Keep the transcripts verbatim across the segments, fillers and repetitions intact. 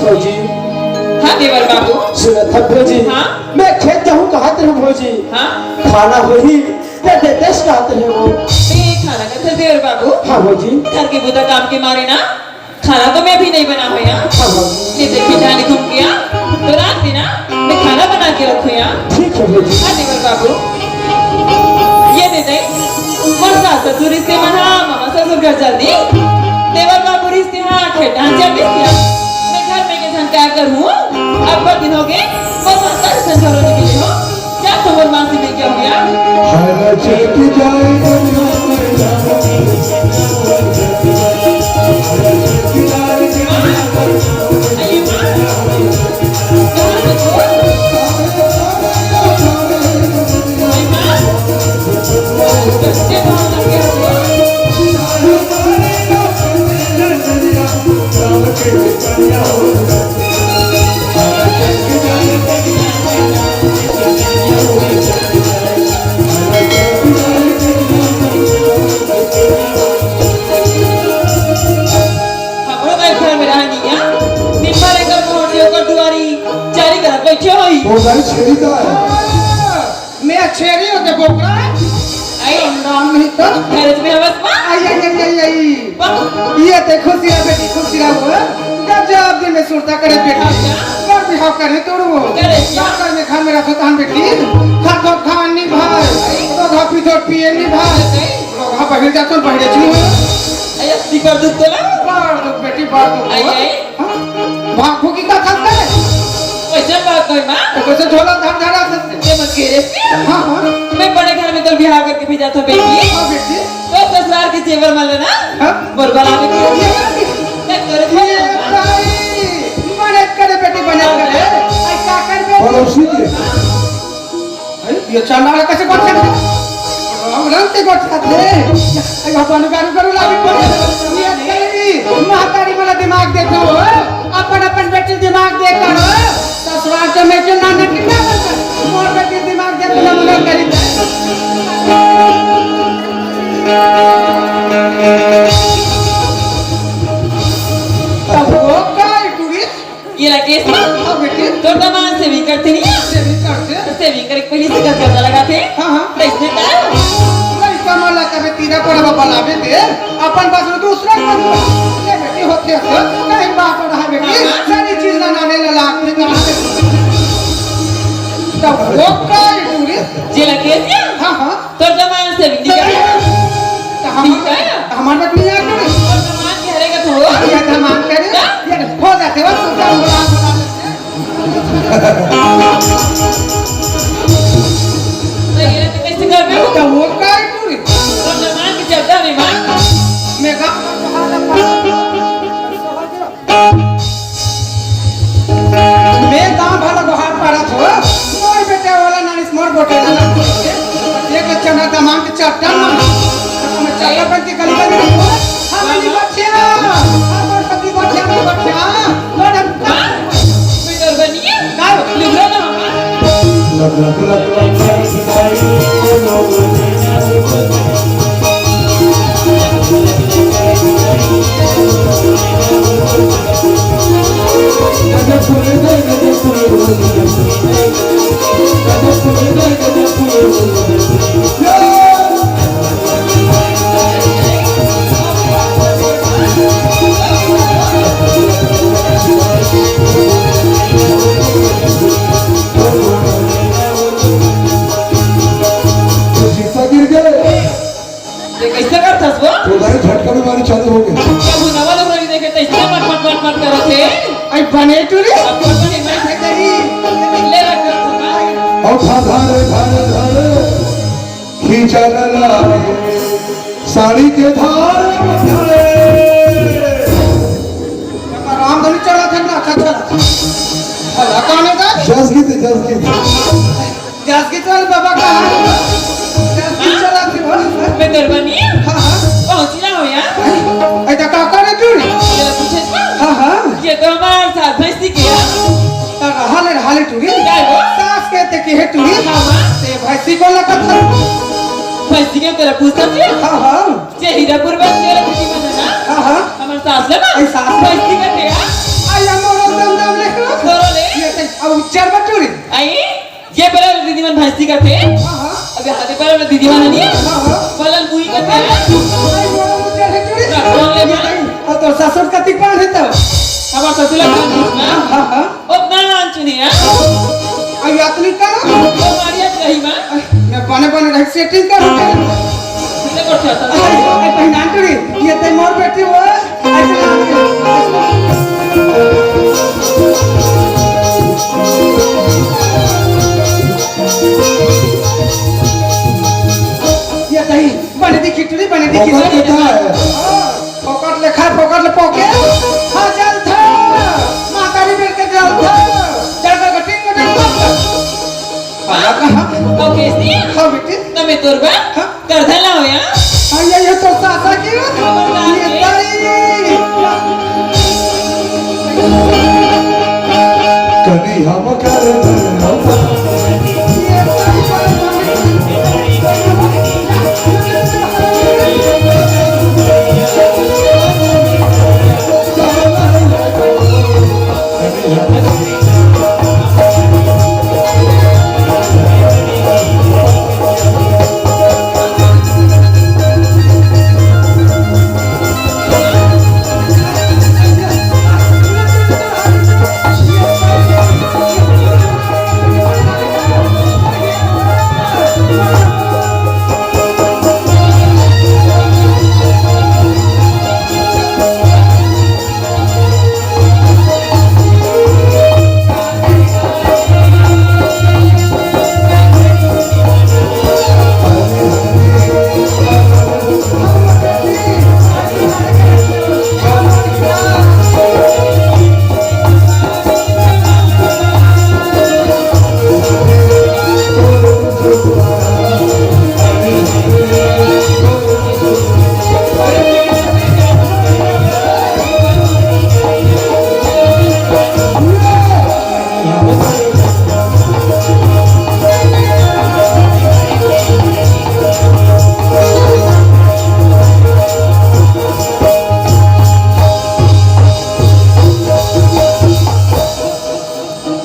भौजी। हाँ देवर बाबू। सुनत हव भौजी। हाँ। मैं खेत जाहूँ कहत रहेंव भौजी। हाँ। खाना होही त देतेस कहत रहेंव। ए खाना कथे देवर बाबू। हाँ भौजी। घर के बुता काम के मारे ना खाना तो मैं भी नहीं बना होया। हाँ भौजी। ये देखी जाने घूम गया तो रात में ना मैं खाना बना के रखूँ या। ठीक है भौजी। हाँ देवर बाबू। ये दे दे। मोर सास ससुर रिहिसे मन हा मामा ससुर घर चल दी। देवर बाबू रिहिसे हा खेत डाहर चल दी। मैं घर में के झन का करहूँ। अब्बड़ दिन होगे। मोर माता के संग घलो नइ मिले हों। जा तो मोर मासी में क्या हो गया? हरा चट जाए हमरो भाई घर में रहनी है। दिन भर एकर मोहरी, ओकर दुआरी, चारी करा बैठे होई। ओ भाई, छेड़ी का है? मैं छेड़ी होते बोकरा। आई। राम नहीं तो। गैरेज में हवस बा? आई, आई, आई, आई, आई। बा। ये ते खुशी है बेटी, खुशी रहो। गजब दिन में सुरता करे बेटी। अच्छा। कर बिहाव करे तोड़ो। करे क्या? कर में घर में रखो तान बेटी। खा तो खान नहीं भाई। तो खा पी तो पिए नहीं भाई। रोगहा पहिर जातो, पहिरे छी। अरे, सिकर दुख तो ना? बार दुख बेटी, बार दुख। आई, आई। हाँ? भाग फूकी का खाते? कैसे बात कोई माँ? तो कैसे झोला धर धरा खाते? ये मत गिरे से। हाँ, हाँ। मैं बड़े घर में तो बिहाव करके भेजा था बेटी। हाँ, बेटी। तो ससुराल के जेवर माल ना? हाँ? मोर बना के दिया। ये, मैं तेरे ये भाई, बने करे बेटी, बने करे। आई का कर बेटी? पड़ोसी के। अरे, ये चंडाल कैसे गोठियाथे? राम राम से गोठियाथे। अरे, बाबा, नु गारू गारू लागे कोन? ये तेरी महतारी वाला दिमाग देखो हो। अपन, अपन बेटी दिमाग देखो हो। ससुराल के में के ना, ना, ना, ना। मोर बेटी दिमाग देखो ना, मना करी। तब वो का है, टूरी? ये राकेश ना? हाँ बेटी। तोर दमांद सेविंग करथे नहीं? सेविंग करथे। तो सेविंग करे के पहले से गजगजा लगाथे। हाँ, हाँ। कैसे का? लइका मन ला कभी तीरा पर अब बनावे दे, अपन बस में दूसरा कर दो। ये बेटी होते हो, कहीं बात रहा बेटी, हाँ, हाँ। सारी चीज ला नाने ला लागथे कहाँ से? तब वो का है टूरी? ये राकेश ना? हाँ, हाँ। तोर दमांद सेविंग नहीं करे। तो हम, ठीक है ना? हमारे बात नहीं आती। तोर दमांद के हरे का तो हो। ये दमांद करे, क्या? ये हो जाते हो, तो क्या हो रहा है? तो ये तो कैसे कर रहे हो? तो वो का है टूरी? तोर दमांद के चलता नहीं मार। मैं का मैं गांव भर गोहार पारत हो, मोर बेटा वाला नानिस मोर गोटे ना। एक अच्छा ना दमांद चट्टा ना। मैं चट्टा बन के गली गली में बोल, हम नहीं बच्चे, हम और पति बच्चे, हम बच्चे, मैडम। मैं तो बनिए, काय? लुगरा ना। शीशा गिर गए। ये कैसे करथस वो? तो भाई झटका बीमारी चालू हो गई। कभू नवा लोग रवि देखे तो इससे मत, मत, मत, मत करत हे। आई बने टूरी। अब तो बने मैं से कही। ले रख दो। और धा, धा, रे, धा, रे, धा, रे। खींचा गला साड़ी के धार उठाए। रामधनी चढ़ा था ना, अच्छा, अच्छा। भला कौन है का? जस गीत, जस गीत। जस गीत वाले बाबा का हाथ। जस गीत चला थी बोल। मैं दरबानी? हाँ, हाँ। पहुँची ना हुई। ती कोन ला कथस? भैंसी के तेला पूछत हे? हाँ, हाँ। जे हीरापुर में तेला दीदी मन हे ना? हाँ, हाँ। हमर सास ला ना? अई सास ला? भैंसी कथे, हाँ? अई, अमर दम दम ले। तोरो ले? ये ते, अब उच्चार मत टूरी। अई, जे पहले दीदी मन भैंसी कथे? हाँ, हाँ। अबे हाथे पहले दीदी मन नहीं है? हाँ, हाँ। पहले मुई कथे? अई, मोरो उच्चार है टूरी। हाँ, बोल ले ये ना। ते, अउ तोर ससुर कति पान हे तो? हमर ससुर ला कौन पूछना? हाँ, हाँ, हाँ। ओतना नाम चुनिया। अई अतनी करो। ओ मारिया कही माँ। अई, मैं बने बने रह setting करो। कितने को चाहता? अई, अई, पहनान टूरी, ये ते मोर बेटी हो। अई, ये ते बने दिखी टूरी, बने दिखी। फोकट के का है? हाँ, फोकट ले खा, फोकट ले पोके। हाँ, जल था। मातारी बेर के जल था। जल का कटिंग कटिंग मत कर। आला कहाँ? तो कैसी है? हाँ, बेटी। तो मैं तोर बा? हाँ। कर धला हो या? हाँ, ये, ये तो सासा की हो। खबरदार ये के। ताई। कभी हम कर ये ताई।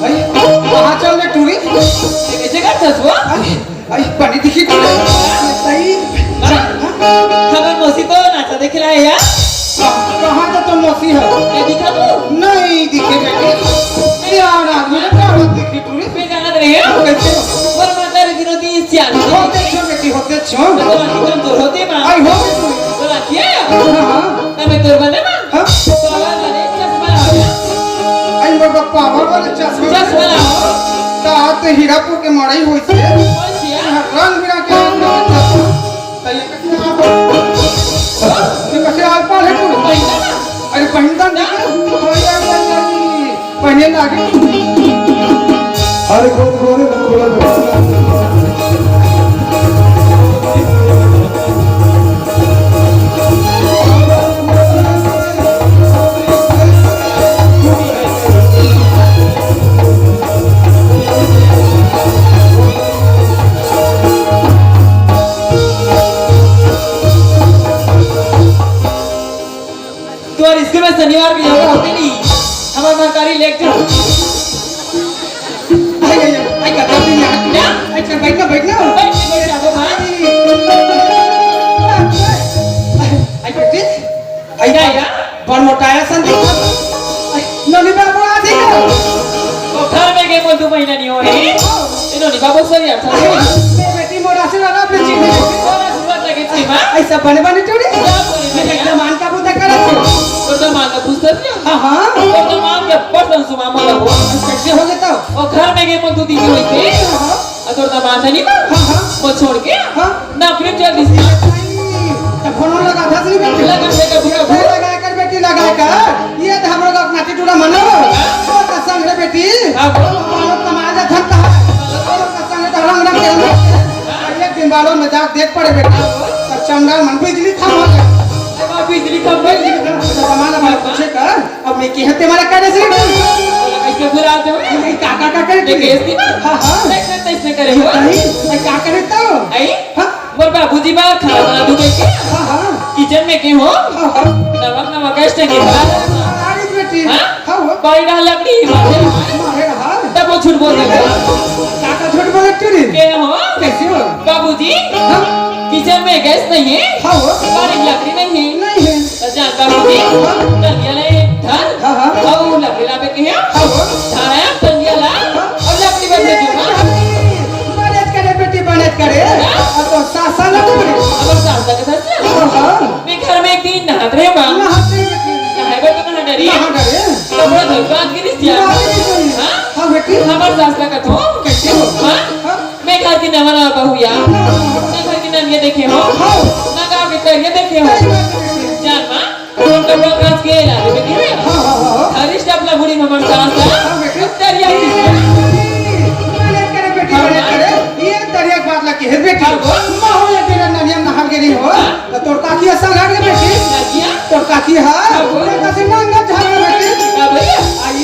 भाई, कहाँ चल रहे टूरी? कैसे कर छस वो? अरे, अरे, बने दिखी टूरी। सही। हाँ? हमर मौसी तो नाचा देखे ला हे यार। कहाँ तो तुम मौसी हो? ये दिखा तू? नहीं दिखे बेटी। यार, आदमी ने क्या बात दिखी टूरी? मैं जानत रहे हो? कैसे? मोर माता रे दिनों दिन सियान। होते छो बेटी, होते छो। तो आँखी कमजोर होते माँ। आई हो बेटी। तो आँखी है? हाँ, हाँ। ना मैं तोर बने माँ। हाँ? तो आवाज वाले चश्मा लगाओ। आई मोर बाप पावर वाले चश्मा। चश्मा लगाओ। ता तो हीरापुर के मड़ई होई से। कौन सी है? रंग बिरंग के रंग बिरंग के चश्मा। तो ये कैसे आप? ये कैसे आप पढ़े तू? पहले ना। अरे पहनता नहीं। अरे, अरे, अरे, अरे। पहले लागे। अरे, गोरे, गोरे, गोरे, गोरे। तोर स्कूल में शनिवार के योगा होते नहीं, हमर महतारी लेके चल। आई, आई, आई, आई, का करते हैं यार? क्या? आई, चल, बैठ ना, बैठ ना। बैठ, बैठ, बैठ, बैठ, भाई। आई, बेटी, आई, क्या, क्या? बड़ मोटाया सन दिखा। आई, नोनी बाबू आ गई। वो घर में गए, बोल, दो महीना नहीं हो रही। ये नोनी बाबू सही है, सही है। आई, बेटी, मोर आशीर्वाद आपने जीत लिया। और आशीर्वाद लगे, सही माँ। आई, सब बने बने टूरी। क्या बोले, भैया? एकदम आन का बुद्धा करत हो। तो दमांद पूछत हे? हाँ, हाँ। तो दमांद के पसंद सुमा मोला हो। कैसे हो गए तो? वो घर में गए, दू दिन होई थे। हाँ, हाँ। और तो दमांद नहीं बा? हाँ, हाँ। वो छोड़ के? हाँ। ना फिर जल्दी से। तो फोन लगा था, नहीं बेटी? लगा, लगा, लगा। ये लगा कर बेटी, लगा कर। ये तो हम लोग अपना टिटूरा मनो। तो कसम है बेटी। हाँ, बोल। हम लोग कमाल का धन कहाँ है? हम लोग कसम है तो रंग रंग के हम लोग। एक दिन बालों में जाके देख पड़े बेटा। तो चंडाल मन बिजली खा हो गया। अरे बाप, बिजली खा हो गया। बिजली खा, तो कमाल हमारे पूछे कर। अब मैं की हत्या मारा करे से नहीं। के बुला दो। अरे, का, का, का करे देख, तू? ऐसी बात। हाँ, हाँ। ऐसे, ऐसे करे ये हो। नहीं, मैं का करे तो? आई? हाँ। मोर बाबूजी बा खाना बना दू कहिके। हाँ, हाँ। किचन में के हो? हाँ, हाँ। नमक, नमक, ऐसे के बा। अरे, बेटी। हाँ? हाँ, हो। बड़ी रहा लकड़ी, मारे रहा। मारे रहा। तब वो झूठ बोल देते। का, का झूठ बोले तू रे? के हो? कैसे हो? बाबूजी, हाँ। किचन में गैस नहीं है? हाँ हो। और एक लकड़ी नहीं है? नहीं है। तो जान बाबूजी, हाँ। तंगिया ले धर, हाँ, हाँ। और लकड़ी लावे के है? हाँ हो। धारा तंगिया ला, हाँ। और लकड़ी बन दे दूंगा। बनेत करे बेटी, बनेत करे। हाँ। और तो सासा ना तू। अब सास का कैसे? हाँ, हाँ। मैं घर में एक दिन नहात रहे माँ। नहात रहे बेटी। नहाए बर तो नहा डरे। नहा डरे। कपड़ा धोए बात की नहीं किया। बात की नहीं। हाँ? हाँ बेटी। हमार सास का कथो। कैसे हो? हाँ? हाँ। मैं घर की नवा नवा बहू या। ना घर की ननिया देखे हो? हाँ। ना गाँव के तरिया देखे हो? सही बात है। जान माँ, हम तो बहुत राज के ला देवे के। हाँ, हाँ, हाँ, हाँ। हरीश अपना बूढ़ी ममन सास का हाँ, बेटी। तरिया की। मदद करे बेटी, हाँ, मदद हाँ। करे। ये तरिया की बात लगी है बेटी। हाँ, बोल। माँ हो या तेरा ननिया नहा के नहीं हो। हाँ। तो तोर काकी असन हट गए बेटी। काकिया? तोर काकी हा? हाँ, बोल। तोर काकी नंगा झाड़ गए बेटी। का भैया? आई,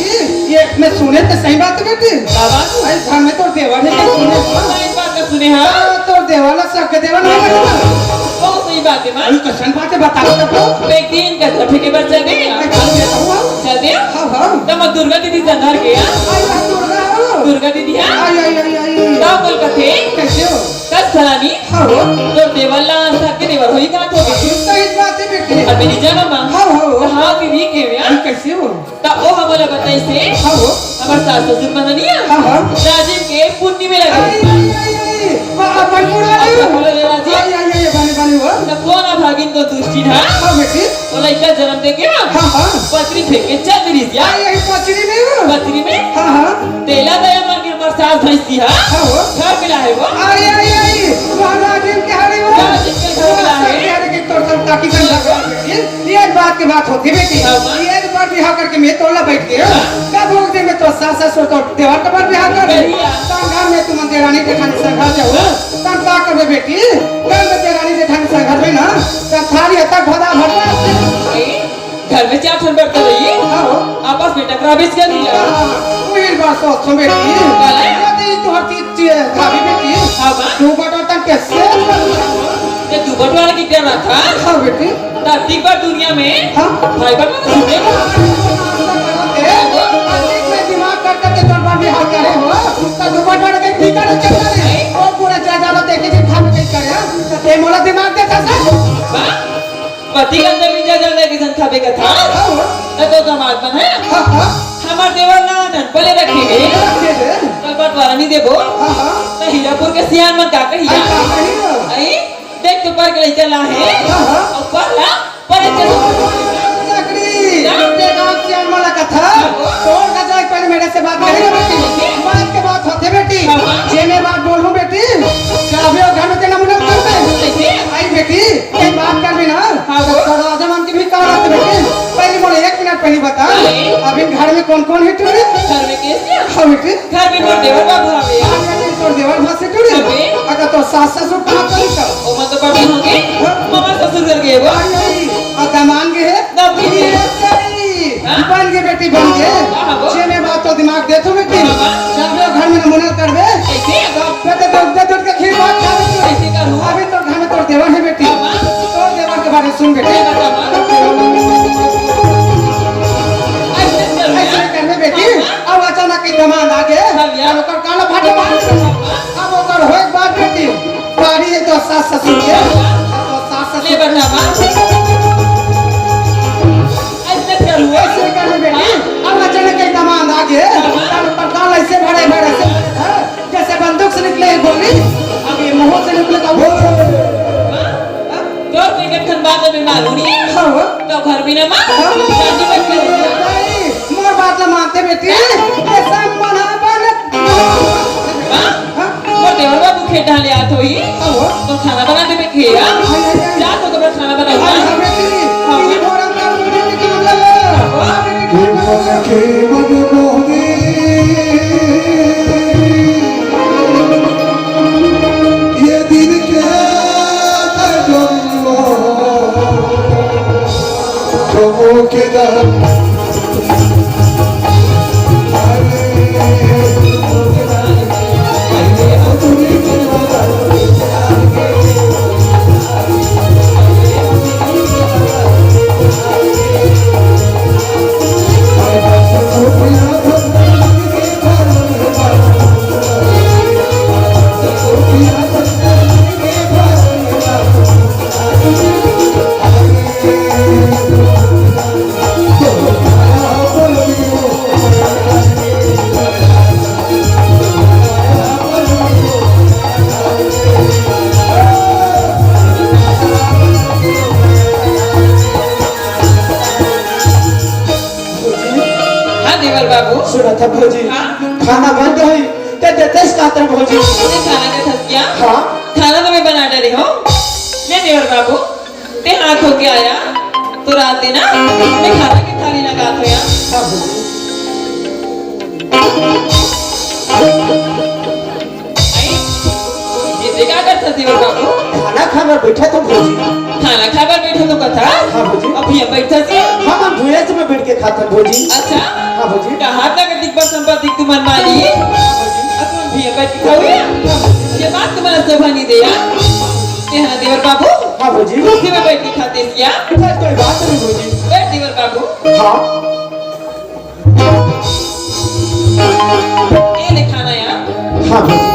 ये मैं सुने तो सही बात है बेटी। का बात? आई, घर में तोर देवर है, तो सुने। सही बात है, सुने, हाँ। हाँ, तोर देवर ना, सबके देवर ना बेटी। बहुत सही बात है, माँ। अरे, कसन बात है, बता तो। एक दिन का सफे के बर चल दे। मैं चल देता हूँ, हाँ। चल दे। हाँ, हाँ। तो मैं दुर्गा दीदी से घर गया। आई, आई, दुर्गा हो। दुर्गा दीदी, हाँ। आई, आई, आई, आई। का बोल कथे? कैसे हो? कस फलानी, हाँ हो। तोर देवर ला सबके देवर होई का तो बेटी। सही बात है बेटी। अब मेरी जगह माँ। हाँ, हाँ, हो। कहाँ की री के व्या? अरे कैसे हो? ता ओ हमला बताई से। हाँ हो। हमर सास ससुर मन निया। हाँ, हाँ। राजिम के पुन्नी में लगे। अरे, अरे, अरे, अरे। हाँ, हाँ, बन मुड़ा रही हो। बोलो रे राजिम। अरे, अरे, अरे, बने, बने हो। तो कौन आ भागिन को दुष्टी ना? हाँ बेटी। वो लइका जन्म दे के ना। हाँ, हाँ। पथरी फेंक के चल रही थी। अरे, अरे, पथरी में हो। पथरी में? हाँ, हाँ। तेला दया मार के हमर सास भैंस की, हाँ? हाँ हो। घर मिला है वो। अरे, अरे, अरे, वहाँ राजिम के हरे हो। राजिम के घर मिला है। अरे, अरे, कि तोर सब ताकि कर लगा। ये, ये बात की बात होती बेटी। हाँ, हाँ। ये एक बार बिहाव करके मैं तोला बैठ के, हाँ। कब हो दे में तो सास ससुर तो देवर के बार बिहाव कर दे। बढ़िया। संघा में तुम देरानी जेठानी संघा जाओ। हाँ। तब का करबे बेटी? कल में देरानी जेठानी संघा में ना, तब थारी हत्ता भदा भदा। नहीं। घर में चार ठन बर्तन रही, हाँ हो। आपस में टकराबेच करिया। हाँ, वही बात सोच बेटी। काला? कभी तो हर चीज, चीज भाभी बेटी। हाँ, माँ। दू बटोर तक कैसे? ये दू बटोर वाला की क्या बात था? हाँ, बेटी। धरती पर दुनिया में हाँ। भाई बहन में सुने। ए, अधिक में दिमाग कर करके तोर बाप बिहाव करे हो, तो दू बटोर के निकल चल रहे। वो पूरा जायदाद देके जिन खाने के करे, तो ते मोला दिमाग देता सर। वाह। पति के अंदर भी जा जाने के जन खाबे का था। हाँ, हाँ। त तो दामाद मन है। हाँ, हाँ। हमर देवर ला नन पले रखे हे। रखे हे। कल बंटवारा नहीं देबो। हाँ, हाँ। त हीरापुर के सियान मन का कही? हाँ, का कही? आई, देख तो पर के लइका ला हे। हाँ, हाँ। और पर ला, पर के लकड़ी। हाँ। ये गांव सियान वाला कथा। हाँ। तोर का जाए पहले मेरे से बात करेगा बेटी। बात के बात होते बेटी। हाँ, हाँ। जे मैं बात बोलूं बेटी, चाबी और घर में तेरा मुंडा कर दे। कैसे? आई बेटी। कई बात करबे ना, हाँ, तो बोल। दरवाजा मन के भी का बात बेटे? पहले मोला एक मिनट पहले बता, अरे। अभी घर में कौन कौन है टूरी? घर में कैसे? हाँ बेटे। घर में मोर देवर बाबू हवे। अरे, अरे, तोर देवर भाई से टूरी? अबे। अगर तो सास ससुर कहाँ पर है? ओ, मतलब, अभी होंगे। हाँ। मामा ससुर घर गए वो। अरे, अरे, और दामान के है? नौकरी है। अरे, अरे, हाँ? बन गए बेटी, बन गए। हाँ, हाँ, बोल। जे में बात तो दिमाग दे तू बेटी। हाँ, हाँ। जाबे घर में नमूना करबे। कैसे? तो बेटे, तो उठते, उठ के खीर भात खा ले तू। कैसे करूँ? अभी तो घर में तोर देवर है बेटी। हाँ, हाँ। तोर देवर के बारे में सुन बेटी। क्या बताऊँ? ऐसे करूँ। ऐसे करने बेटी। हाँ, हाँ। अब अचानक के दामाद आ गए। हाँ, भैया। अब ओकर काला फाटे मार। हाँ, हाँ। अब ओकर होए बात बेटी। गाड़ी है तो सास ससुर के। तो सास ससुर ले बता, माँ। ऐसे करूँ। ऐसे करने बेटी। हाँ। अब अचानक के दामाद आ गए। हाँ, हाँ। काला ऐसे भरे, भरे, ऐसे भरे। जैसे बंदूक से निकले गोली, अब ये मुंह से निकले तो वो। हाँ? तो कोई के ठन बात में मालूम नहीं है? हाँ, हाँ। तो घर में ना माँ, हाँ। शादी मत करो। नहीं, मोर बात ना मानते बेटी। ये सब मना बन। हाँ? हाँ? वो देवर बाबू खेत डाले आत होई। हाँ, हाँ। तो खाना बना दे बेटी, हाँ? हाँ, हाँ, हाँ। जा तो तुम्हें खाना बना। हाँ, हाँ, बेटी। हाँ। ये बोरा कर दो बेटी, काम लगा। हाँ, बेटी। मन के मन मोहनी, ये दिन के जन्म, तुमो के दर, हर सुनत हस भौजी, हाँ? खाना बन गे हे, ते देतेस का तैं भौजी? अरे खाना के थस क्या? हाँ। खाना तो मैं बना डारे हँव। ले देवर बाबू, तैं हाथ धो के आया, तो रात दे ना, मैं खाना के थाली लगात हँव या। हाँ भौजी। आई, ये का करत हस देवर बाबू? खाना खाए बर बइठत हँव भौजी। खाना खाए बर बइठत हस कथस? हाँ भौजी। अभी हम बइठत हस? हाँ, हम भुइयाँ में बइठ के खात हन भौजी। अच्छा? हाँ भौजी। कहाँ तक दिख बर संपत्ति तुमन माली? हाँ भौजी। अब तुमन भुइयाँ बइठ के खाहू या? ये बात तुमन ला शोभा नइ दे या। ये हाँ देवर बाबू? हाँ भौजी। कुर्सी में बइठ के खाते क्या? अरे कोई बात नहीं भौजी। बइठ देवर बाबू। हाँ। ये ले खाना या। हाँ भौजी।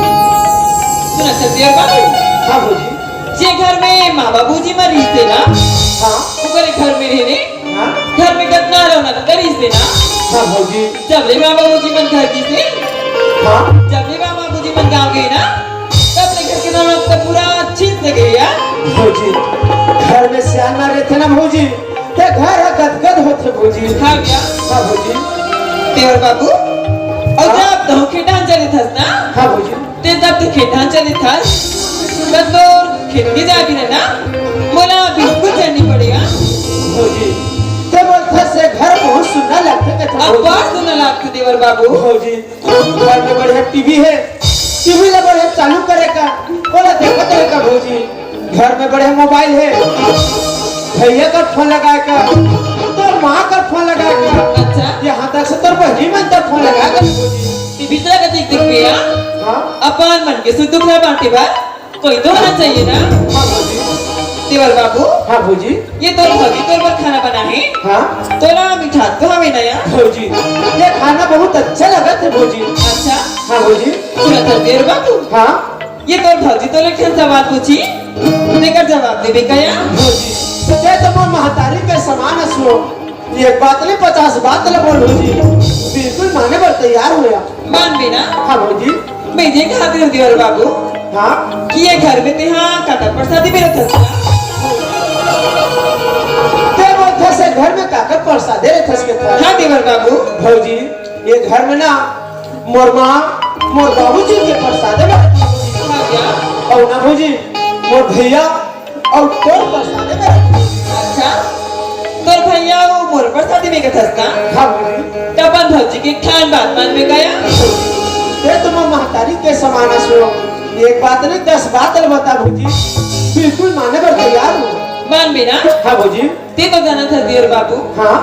सुनत हस देवर बाबू? हाँ भौजी। जे घर में माँ बाबूजी मर रहिसे ना, हाँ। ओकरे घर में रहे रे। हाँ। घर में कतना रौनक रहिसे ना। हाँ भौजी। जब ले माँ बाबूजी मन घर गिसे, हाँ। जब ले माँ बाबूजी मन गाँव गे ना, तब ले घर के रौनक तो पूरा छीन से गे या। भौजी, घर में सियान मन रहिथे ना भौजी, ते घर ह गदगद होथे भौजी। हाँ भैया। हाँ भौजी। देवर बाबू, अउ हाँ। जब तहूँ खेत डाहन चले थस ना? हाँ भौजी। ते जब तहूँ खेत डाहन चले थस, त तोर खेत के जाबी ना, मोला बिल्कुल चैन नइ पड़े। भौजी, ते बोलथस घर बहुत सुन्ना लगथे कथे अब भौजी। बहुत सुन्ना लगथे देवर बाबू। भौजी, घर में बढ़िया टीवी हे, टीवी ला बढ़िया चालू करे का, ओला देखत रहे का भौजी। घर में बढ़िया मोबाइल हे, भैया कर फोन लगाए का, तोर माँ कर फोन लगाए का, अच्छा। यहाँ तक से तोर बहिनी मन कर फोन लगाए का भौजी। टीवी चला के देख देख भैया। हाँ। अपन मन के सुख दुख ला बांटे बर कोई तो होना चाहिए ना। हाँ भौजी। देवर बाबू। हाँ भौजी। ये तोर भौजी तोर बर खाना बनाही। हाँ। तोला मिठात तो हवे ना या। भौजी, ये खाना बहुत अच्छा लगथे भौजी। अच्छा। हाँ भौजी। सुनत हस देवर बाबू। हाँ। ये तोर भौजी तोर ले एक ठन सवाल पूछही, तेकर जवाब देबे का या? भौजी, ते तो मोर महतारी के समान हस। एक बात नहीं पचास बात ला बोल भौजी, बिल्कुल माने बर तैयार हँव या। मानबे ना? हाँ भौजी। मैं ये कहत हँव देवर बाबू। हाँ। कि ये घर में तेहा काकर परसादी बेरथस? ते बोलथस घर में काकर परसादी रहिथे कथे? हाँ देवर बाबू। भौजी, ये घर में ना मोर माँ, मोर बाबूजी के परसादी बेरथस। हाँ भैया। अउ ना भौजी, मोर भैया अउ तोर परसादी बेरथस। अच्छा, तोर भैया अउ मोर परसादी बेरथस ना? हाँ भौजी। त अपन भौजी के एक ठन बात मानबे का या? ते तो मोर महतारी के समान हस। एक बात नहीं दस बात ला बता भौजी, बिल्कुल माने बर तैयार हँव। मानबे ना? हाँ भौजी। ते तो जानत हस देवर बाबू। हाँ।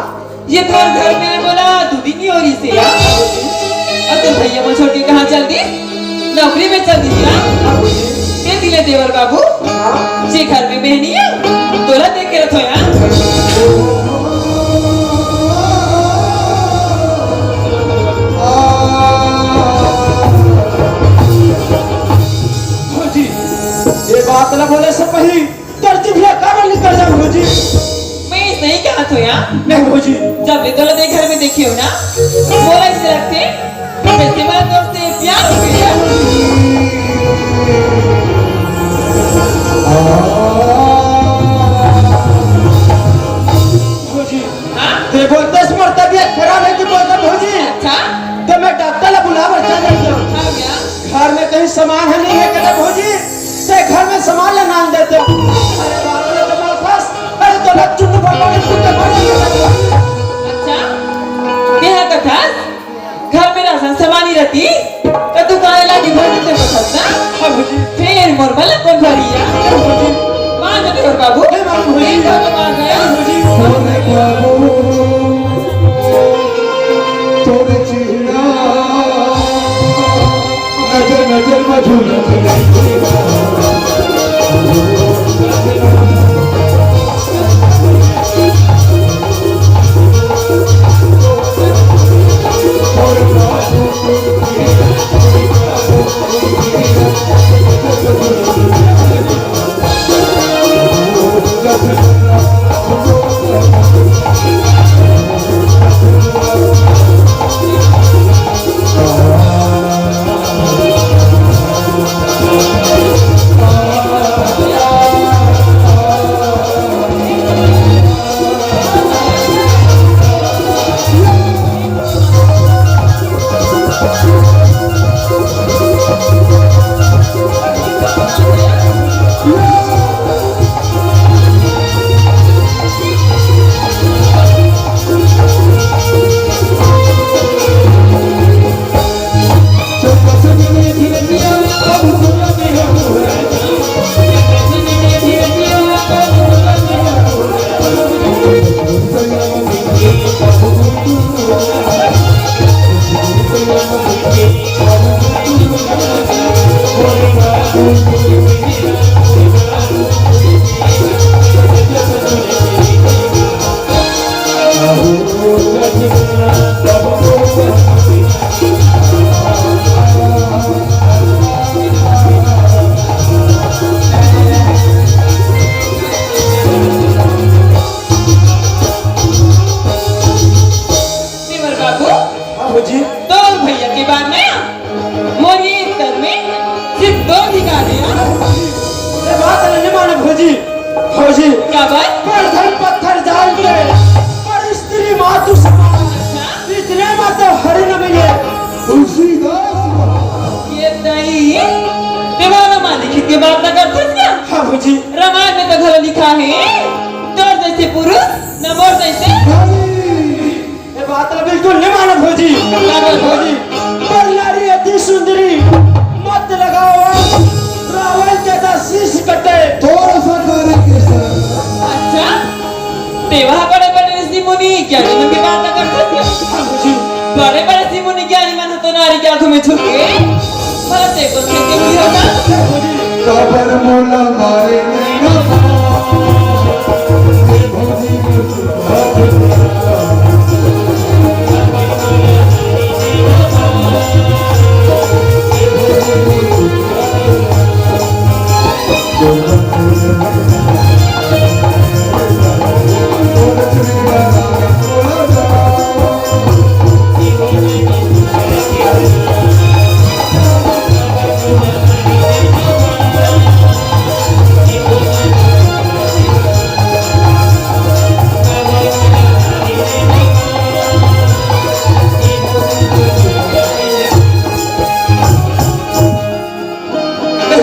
ये तोर घर में मोला दू दिन ही हो रहिसे या। अउ तोर भैया मोला छोड़ के कहाँ चल दिस? नौकरी में चल दिस या। हाँ भौजी। ते दिले देवर बाबू। हाँ। जे घर में मैं नइ हँव, तोला देख के रथो या। भौजी, ये बात ला बोले से पहिली तोर जीभिया काबर निकल जाय भौजी? मैं सही कहत हँव या। नहीं भौजी। जब ले तोला ए घर में देखे हँव ना, मोला अइसे लगथे, जइसे मोला तोर से प्यार हो गे। भौजी, हाँ? ते बोलथस मोर तबीयत खराब हे कि बोलथस भौजी? अच्छा। त मैं डॉक्टर ला बुलाय बर चल देथँव। हाँ भैया। घर में कहीं सामान ह नइ हे कथे भौजी, ते घर में सामान ला लान देथँव। अरे बाप रे, तो बोलथस, अरे तोला चुन्नू भगवान ने चुन्नू भगवान ने अच्छा, तेहा कथस, घर में राशन सामान नइ रहितिस, त तैं काहे ला के भर देथस ना? हाँ भौजी। फेर मोर मन ला कोन भरही या? हाँ भौजी। तो हरि न मिले तुलसीदास को। ये दाई, तें मोला रामायण लिखित के बात न करथस का? हाँ भौजी। रामायण में तो घलो लिखा हे, तोर जैसे पुरुष, न मोर जैसे। भाई, ये बात ला बिल्कुल नहीं मानो भौजी। काबर? भौजी, पर नारी अति सुंदरी, मत लगाओ रावण के तो शीश कटे। थोड़ा सा करे के सर। अच्छा, तें हा बड़े बड़े ऋषि मुनि ज्ञानी मन के बात करथस। हाँ भौजी। बड़े बड़े ऋषि मुनि ज्ञानी मन ह तो नारी के आगू में झुके। भला तें कोन के क्यों नहीं होता? हाँ भौजी। काबर मोला मारे नहीं ना। भौजी।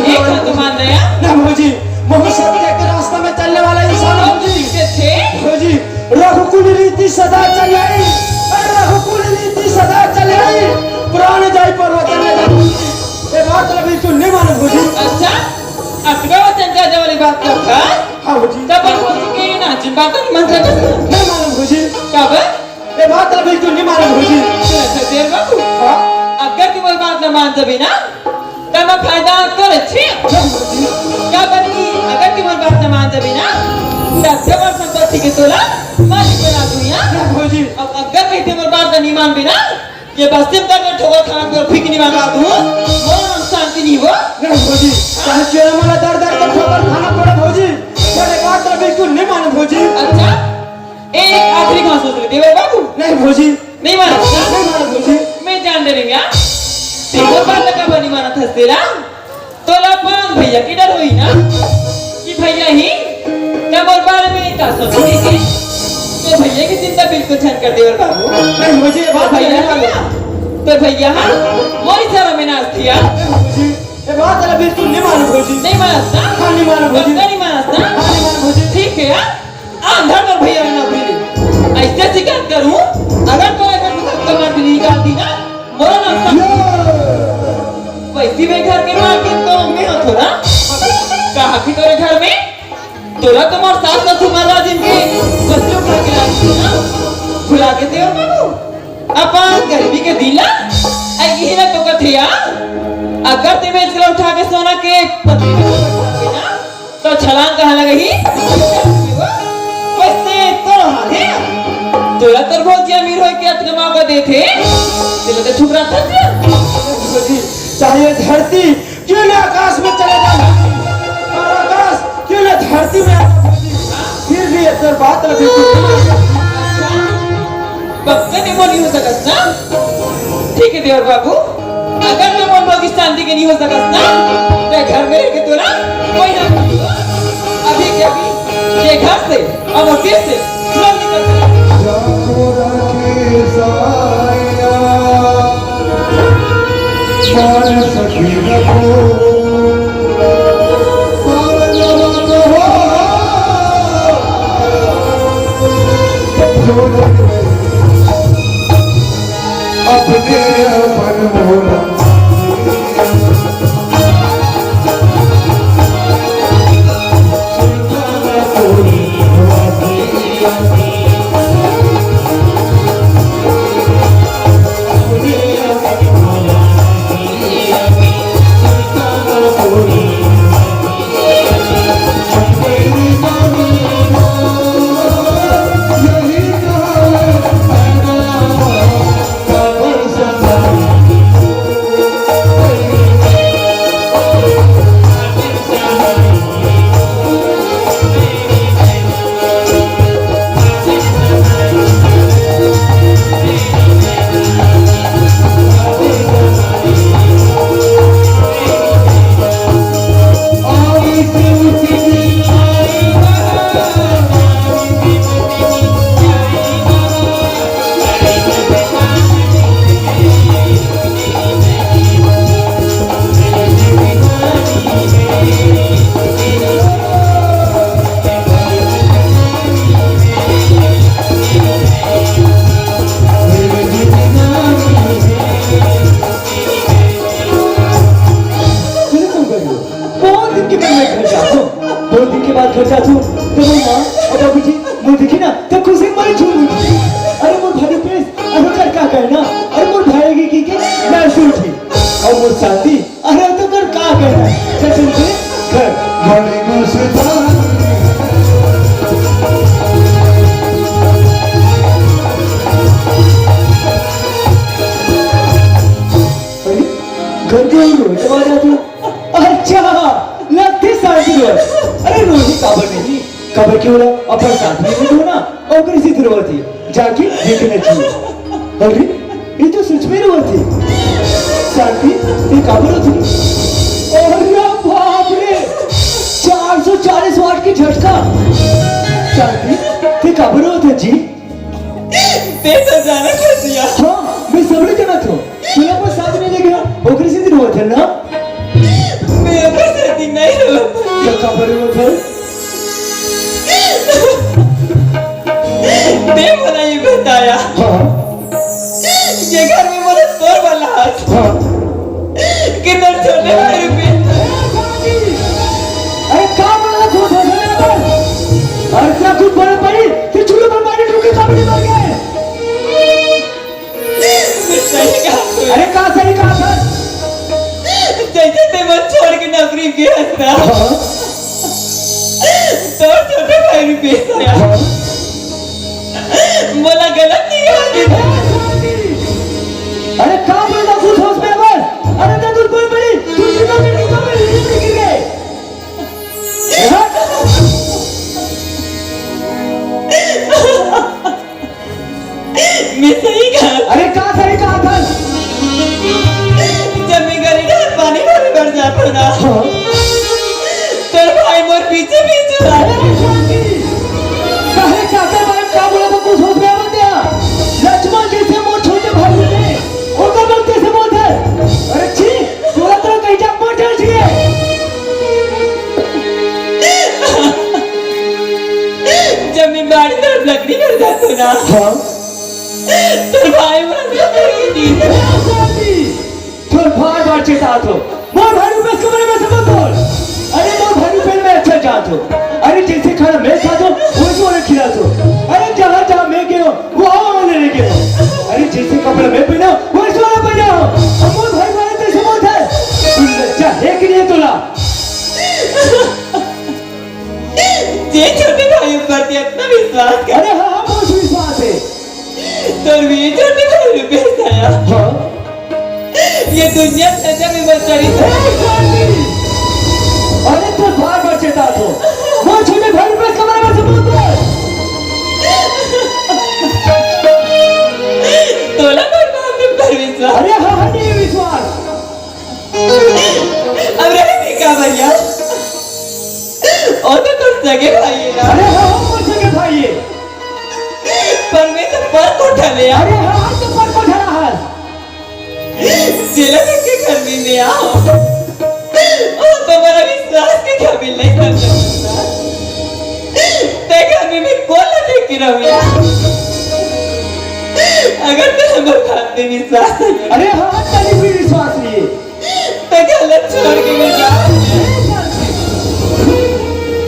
ये कहा तुम मान रहे हैं? ना भौजी, मैं सत्य के रास्ता में चलने वाला इंसान हूँ भौजी। कैसे? भौजी, रघुकुल रीति सदा चलाई, अरे रघुकुल रीति सदा चलाई, प्राण जाय पर वचन न जाय। ये बात ला बिल्कुल नहीं मानो भौजी। अच्छा, अतका वचन का वाली बात करथस? हाँ भौजी। तब अपन भौजी के ना जिन बात नहीं मान सकत। नहीं मानो भौजी। काबर? ये बात ला बिल्कुल नहीं मानो भौजी। अच्छा देवर बाबू। हाँ। अगर तें मोर बात ला मान जबे ना, तब मैं फायदा तोर अच्छे। नहीं भौजी। काबर कि अगर तें मोर बात ला मान जबे ना, दस करोड़ संपत्ति के तोला मालिक बना दूँ या। नहीं भौजी। अब अगर कहीं तें मोर बात ला नहीं मानबे ना, ये बस्ती में दर दर ठोकर खाना तोर फीक नहीं मंगा दूँ, मोर मन शांति नहीं हो। नहीं भौजी, चाहे क्यों ना मोला दर दर के ठोकर खाना पड़े भौजी, पर ये बात ला बिल्कुल नहीं मानो भौजी। अच्छा, एक आखिरी घास सोच ले देवर बाबू। नहीं भौजी। नहीं मानत ना? नहीं मानत भौजी। मैं जान डरेंगे, हाँ? तें मोर बात ला काबर नहीं मानत हस तेला? तोला अपन भैया के डर होही ना? कि भैया ही का मोर बारे में का सोचही के? तो भैया की चिंता बिल्कुल झन कर देवर बाबू। नहीं भौजी, ये बात भैया नहीं मानो। तो भैया हाँ, मोर इशारा में नाचथे। नहीं भौजी, ये बात ला बिल्कुल नहीं मानो भौजी। नहीं मानत ना? हाँ, नहीं मानो भौजी। पक्का नहीं मानत ना? हाँ, नहीं मानो भौजी। ठीक है, हाँ? अंधा कर भैया ना भैया। ऐसे शिकायत करूं, अगर तो ऐसा कुछ कमर भी निकाल दी ना, मोरा नाम सब। वैसी मैं घर के मालकिन तो मैं हूं थोड़ा। कहा कि तोरे घर में तोरा तुम्हार सास ससुर महाराज इनके बच्चों का क्या है ना? भुला के देवर बाबू। अपन गरीबी के दिन ला, आई यही ना तो कथे यार। अगर ते मैं इसला उठा के सोना के पत्नी को बैठा देना, तो छलांग कहाँ लगही? वैसे तोर हाल हे। तोला तोर भौजी अमीर होय के अतका मौका देथे, तेला तो ठुकराथस। भौजी, चाहे धरती क्यों ना आकाश में चला जाए, और आकाश क्यों ना धरती में आ जाए, फिर भी ये तोर बात ला बिल्कुल पक्का नहीं मानी हो सकस ना? ठीक है देवर बाबू, अगर मैं मन भोगी शांति के नहीं हो सकस ना, तो घर में रह के तो ना कोई ना कोई हो। अभी के अभी ये घर से और वो दिल से तुरंत निकल जाए। जागो राखे साया, मान सकी न को, मान न हो। अपने अपन मोला। घर जाथंव, त मोर माँ अउ बाबूजी मोर देखही ना, त खुशी के मारे झूम उठही। अरे मोर भाई रुपेश, अरे ओकर का कहना, अरे मोर भाई के, के, के नाच उठही। अउ मोर शांति, अरे तो कर का कहना, जैसे उनके घर। बड़ी मुस्कान। अरे, घर के ओर रोए के बाद आते हो? अच्छा, लगथे शांति रोए। अरे रोही काबर नहीं, काबर के ओला अपन साथ में मिलो ना, ओकर से रोवत ही, जाके देखना चाहिए। अरे, ये तो सच में रोवत ही। शांति, ये काबर रोवत ही? अरे बाप रे, चार सौ चालीस वाट के झटका। शांति, ये काबर रोवत है जी? ते तो जानत हस या। हाँ, मैं सबले जानत हंव। तोला अपन साथ में ले गया, ओकरे सेती रोवत हस ना? मैं ओकर सेती नहीं रोवत हंव। त काबर रोवत हस? ते मोला ये बताया। हाँ। ये घर में मोला तोर वाला हस। हाँ। कि तोर छोटे भाई रुपेश। अरे का बोला तू छोटे भाई? अरे क्या कुछ बड़े पड़ी? तू चुल्लू पर मारी ठोके, काबर नहीं मर गए? सही कहा तू। अरे का सही कहा था? जैसे ते मन छोड़ के नौकरी पे हस ना। हाँ। तोर छोटे भाई रुपेश आया। हाँ। मोला गलत नहीं होती। अरे का बोलता तू होश में बस? अरे तो तू कोई बड़ी, तू सीधा से नीचे में नीचे गिर गए। मैं सही कहा। अरे का सही कहा था? जब मैं गली डहर पानी भरे बर जात हंव ना, हाँ। तोर भाई मोर पीछे पीछे आ। अरे शांति, काहे काकर बारे में का बोला था, कुछ होश में आवत या? लक्ष्मण जैसे मोर छोटे भाई होते, ओकर बारे में कैसे बोलत हस? अरे छी, तोला तो कहीं जाके मर जाना चाहिए। जब मैं बाड़ी तरफ लकड़ी बर जात हंव ना, हाँ। तोर भाई मन से लकड़ी दी। तोर बार बार चेतात हंव, मोर भाई रुपेश के बारे में मत बोल। अरे मोर भाई रुपेश मैं अच्छा जानत हंव। अरे जैसे खाना मैं खात हंव, वैसे ओला खिलात हंव। अरे जहाँ जहाँ मैं गए हंव, वहाँ वहाँ लेने गए हंव। अरे जैसे कपड़ा मैं पहना हंव, वैसे ओला पहना हंव। अब मोर भाई वाला कैसे बोलत हस? तू लज्जा हे कि नहीं हे तोला? जे छोटे भाई ऊपर ते इतना विश्वास कर। अरे हाँ, हाँ, बहुत विश्वास हे। तोर भी छोटे भाई रुपेश आया। हाँ। ये दुनिया सजा में बचारी। अरे तू बार बार चेतात हंव। मोर छोटे भाई रुपेश के बारे में मत बोल। तोला मोर बाप पर विश्वास। अरे हाँ, हाँ, नहीं विश्वास। अब रहे भी का भैया? वो तो तोर सगे भाई हे ना। अरे हाँ, हाँ, मोर सगे भाई हे। पर मैं तो पर कोठा ले आ। अरे हाँ, हाँ, तो पर कोठा रहा। जेला देख के घर में ले आओ। वो तो मेरा विश्वास के काबिल नहीं समझता। ते घर में मैं कोला देख के रहूँ यार। अगर ते हमर बात पे विश्वास नहीं। अरे हाँ, हाँ, तनी भी विश्वास नहीं हे। ते घर ला छोड़ के मैं जाऊँ।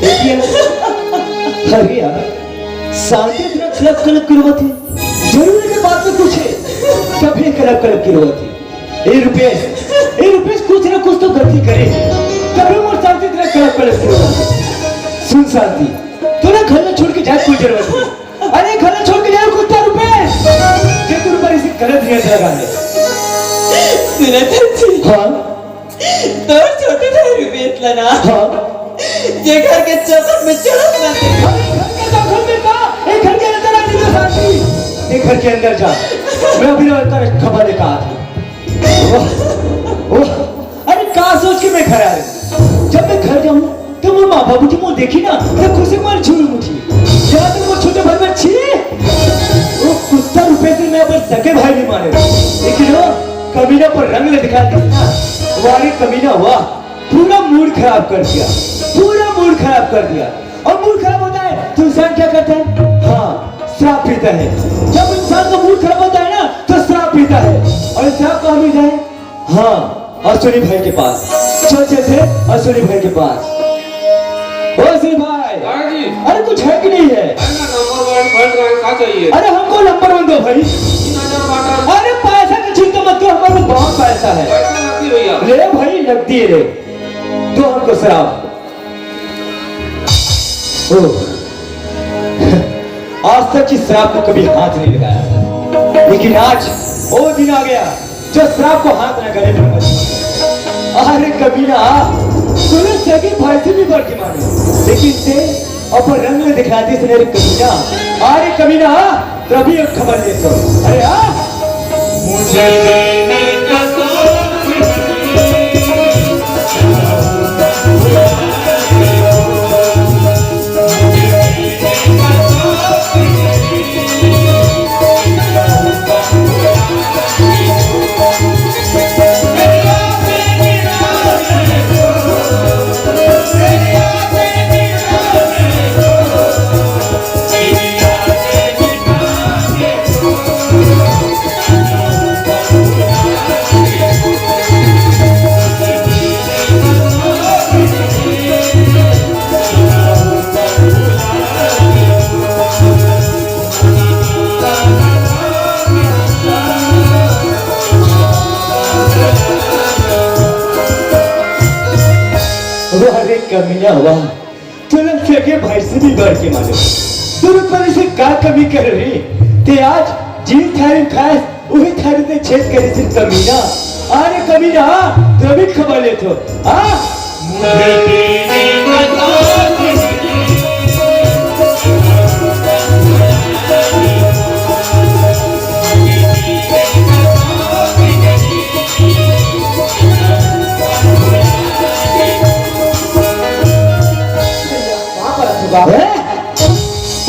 देखिए, अरे यार, शांति इतना कलप कलप करवत हे। जरूर के बात तो कुछ हे, तभे कलप कलप करवत हे। ए रुपेश, ए रुपेश, कुछ ना कुछ तो गलती करे, तभे मोर शांति इतना कलप कलप करवत हे। सुन शांति, तोला घर ला छोड़ के जाए कोई जरूरत नहीं। अरे घर ला छोड़ के जाए कुत्ता रुपेश, जे तोर ऊपर इसे गलत नियत लगा है। सुना चाची। हाँ। तोर छोटे भाई रुपेश ला ना। हाँ। जे घर के चौखट में चढ़त ना दे। अरे घर के चौखट में का? ए घर के अंदर आ, नहीं तो शांति। ए घर के अंदर जा। मैं अभी ना तेरा खबर लेकर आता हूँ। ओह, ओह, अरे का सोच के मैं घर आ रही? जब मैं घर जाऊँ तो मोर माँ बाबू जी मोर देखी ना, तो खुशी मार झूम उठी। जहाँ तक मोर छोटे भाई में छी, वो कुत्ता रुपेश मैं अपन सगे भाई नहीं माने। लेकिन वो कमीना पर रंग ले दिखा दिस ना, वाह रे कमीना वाह, पूरा मूड खराब कर दिया, पूरा मूड खराब कर दिया। और मूड खराब होता है तो इंसान क्या करता है? हाँ, शराब पीता है। जब इंसान का मूड खराब होता है ना तो शराब पीता है। और शराब कहाँ मिलता है? हाँ, अश्विनी भाई के पास। चल चलते हैं अश्विनी भाई के पास। ओ अश्विनी भाई, अरे हमको नंबर वन दो भाई। तीन हजार बांटा। अरे पैसा की चिंता मत करो, हमारे पास बहुत पैसा है। पैसा नकदी भैया। ले भाई, नकदी है, ले। दो हमको शराब। ओह, आज तक इस शराब को कभी हाथ नहीं लगाया था, लेकिन आज वो दिन आ गया जो शराब को हाथ लगाने पर मजबूर है। अरे कमीना, तूने सगी फांसी भी भर के मारी, लेकिन से अपन रंग में दिखा दी इसने, रे कमीना। अरे कमीना, तभी एक खबर ले तो। अरे आ। मुझे देने का शौक नहीं। वाह रे कमीना, वाह। तूने सगे भाई से भी बढ़ के मानो। तू ऊपर इसे का कमी कर रही? ते आज जी थारी खास, वही थारी ते छेद करे से कमीना। अरे कमीना, तू अभी खबर ले तो। हाँ? मुझे तेरी कसम। भैया, पाँव परत हूँ बाप। हैं?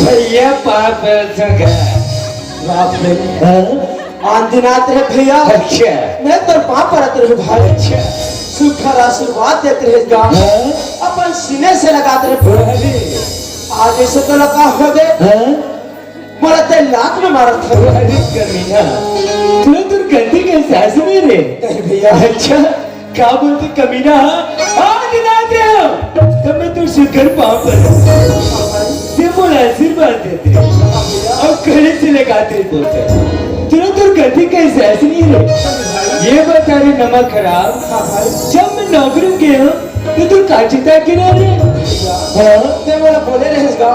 भैया, पाँव परत हूँ। बाप रे। हाँ? आन दिन आत रहे भैया। अच्छा। मैं तोर पाँव परत रहूँ भाई। अच्छा। सुख और आशीर्वाद देत रहे गाँव। हाँ? अपन सीने से लगात रहे। अरे। आज ऐसे तो लगा हो गए। हाँ? मोला ते लात में मारत हे। अरे कमीना, तूने तोर गलती के एहसास नहीं रे? नहीं भैया। अच्छा, का बोलते कमीना? आज ना दे, तब मैं तो सिर घर पाँव पर। ते मोला आशीर्वाद देते और गले से लगाते बोलते, तूने तोर गलती के एहसास नहीं रे? ये बता रे नमक हराम, हाँ भाई। जब मैं नौकरी में गया हूँ, ते तू का चिंता करे रे? हाँ? ते मोला बोले रहेस गा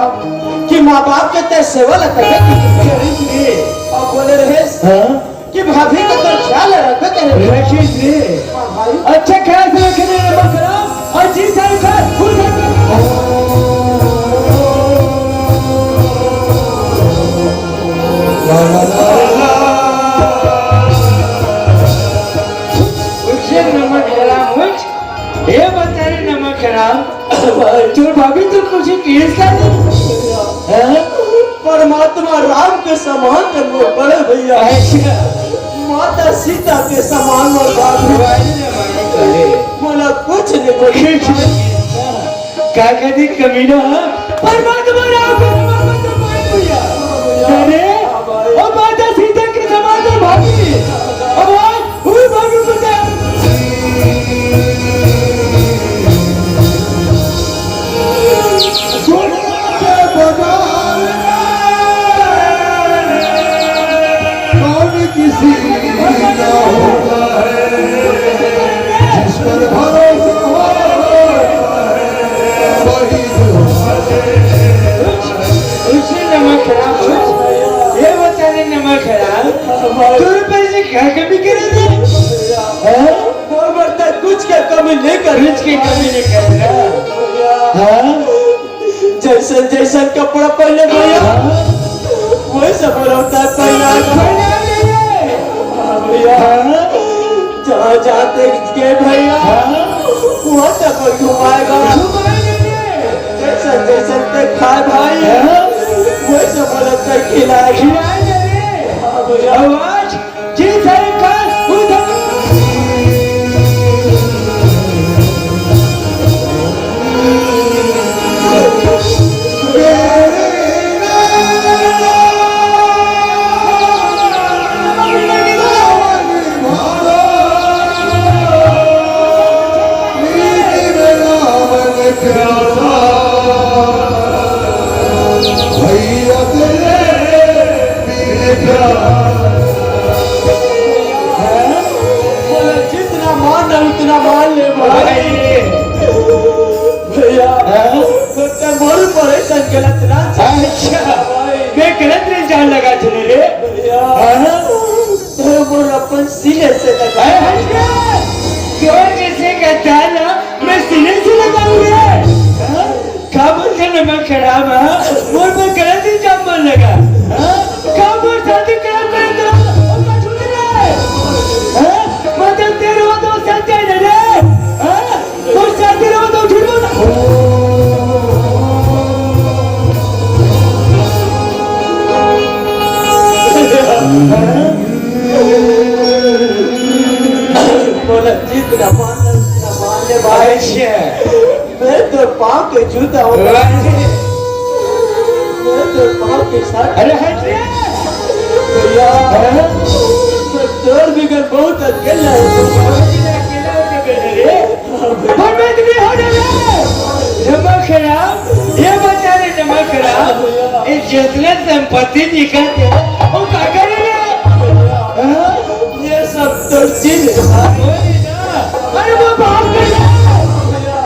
कि माँ बाप के ते सेवा ला करबे करिस रे। और बोले रहेस हाँ? कि भाभी के तोर ख्याल रखबे करे। रखिस रे। हाँ भाई। अच्छा ख्याल से रखे रे, मत खराब। और जी साहब का खुश हो। ला, ला, ला, ला। उठे नमक हराम, उठ। ए बता रे नमक हराम, तोर भाभी तो कुछ केस का नहीं? हैं? परमात्मा राम के समान ते मोर बड़े भैया। अच्छा। माता सीता के समान मोर भाभी। भाई रे भाई, अरे। मोला कुछ नहीं बोली। का कदी कमीना, परमात्मा राम के समान मोर बड़े भैया। अरे, ओ माता सीता के समान मोर भाभी। अब आज उई भाभी बता। सोना के बाजार में कौन किसी का होता है, जिस पर भरोसा हो, वही जो उसे नमक खराब हो। ये बता रे नमक खराब। तोर पैसे क्या कमी करे थे? हैं? मोर बर तैं कुछ के कमी नहीं कर। कुछ के कमी नहीं कर रहा। हाँ? जैसन जैसन कपड़ा पहने भैया, हाँ? वही सब रहता है पहना। पहना ले। हाँ भैया। हाँ? जहाँ जहाँ तैं गए भैया, हाँ? वहाँ तक कोई घुमाएगा। घुमाएगा। जैसन जैसन तैं खाए भाई, हाँ? वही सब रहता है खिलाए। खिलाए ले। हाँ भैया। आवाज जी सरकार उधर। बोला, जितना मारना उतना मार ले भाई। भैया, हाँ? तो तै मोर ऊपर ऐसा गलत ना चाह। अच्छा। भाई। मैं गलत नहीं जान लगा चले रे। भैया। हाँ? तो मोर अपन सीने से लगा। अरे हट बे। तोर जैसे गद्दार ना, मैं सीने से लगाऊं रे। हाँ? का बोलथे नमक हराम, हाँ? मोर में गलत इल्जाम मन लगा, हाँ? का मोर शादी खराब करे तो, ओ का छूट रे, हाँ? मतलब तेरे वो तो सत्य है रे, हाँ? मोर शादी रे वो तो छूट ना। बोला, जितना मारना उतना मार ले भाई। अच्छा। मैं तो पाँव के जूता हूँ। वाह। मैं तो पाँव के साथ। अरे हट रे। भैया, हाँ? मैं तोर बिगर बहुत अकेला हूँ। अकेला होके बैठे रे। हाँ भैया। पर मैं इतनी हो जावे। नमक हराम, ये बता रे नमक हराम। हाँ भैया। ये जितना संपत्ति निकलते, वो का करे रे? हाँ? ये सब तो चीज है। वही ना। अरे वो बाप का है।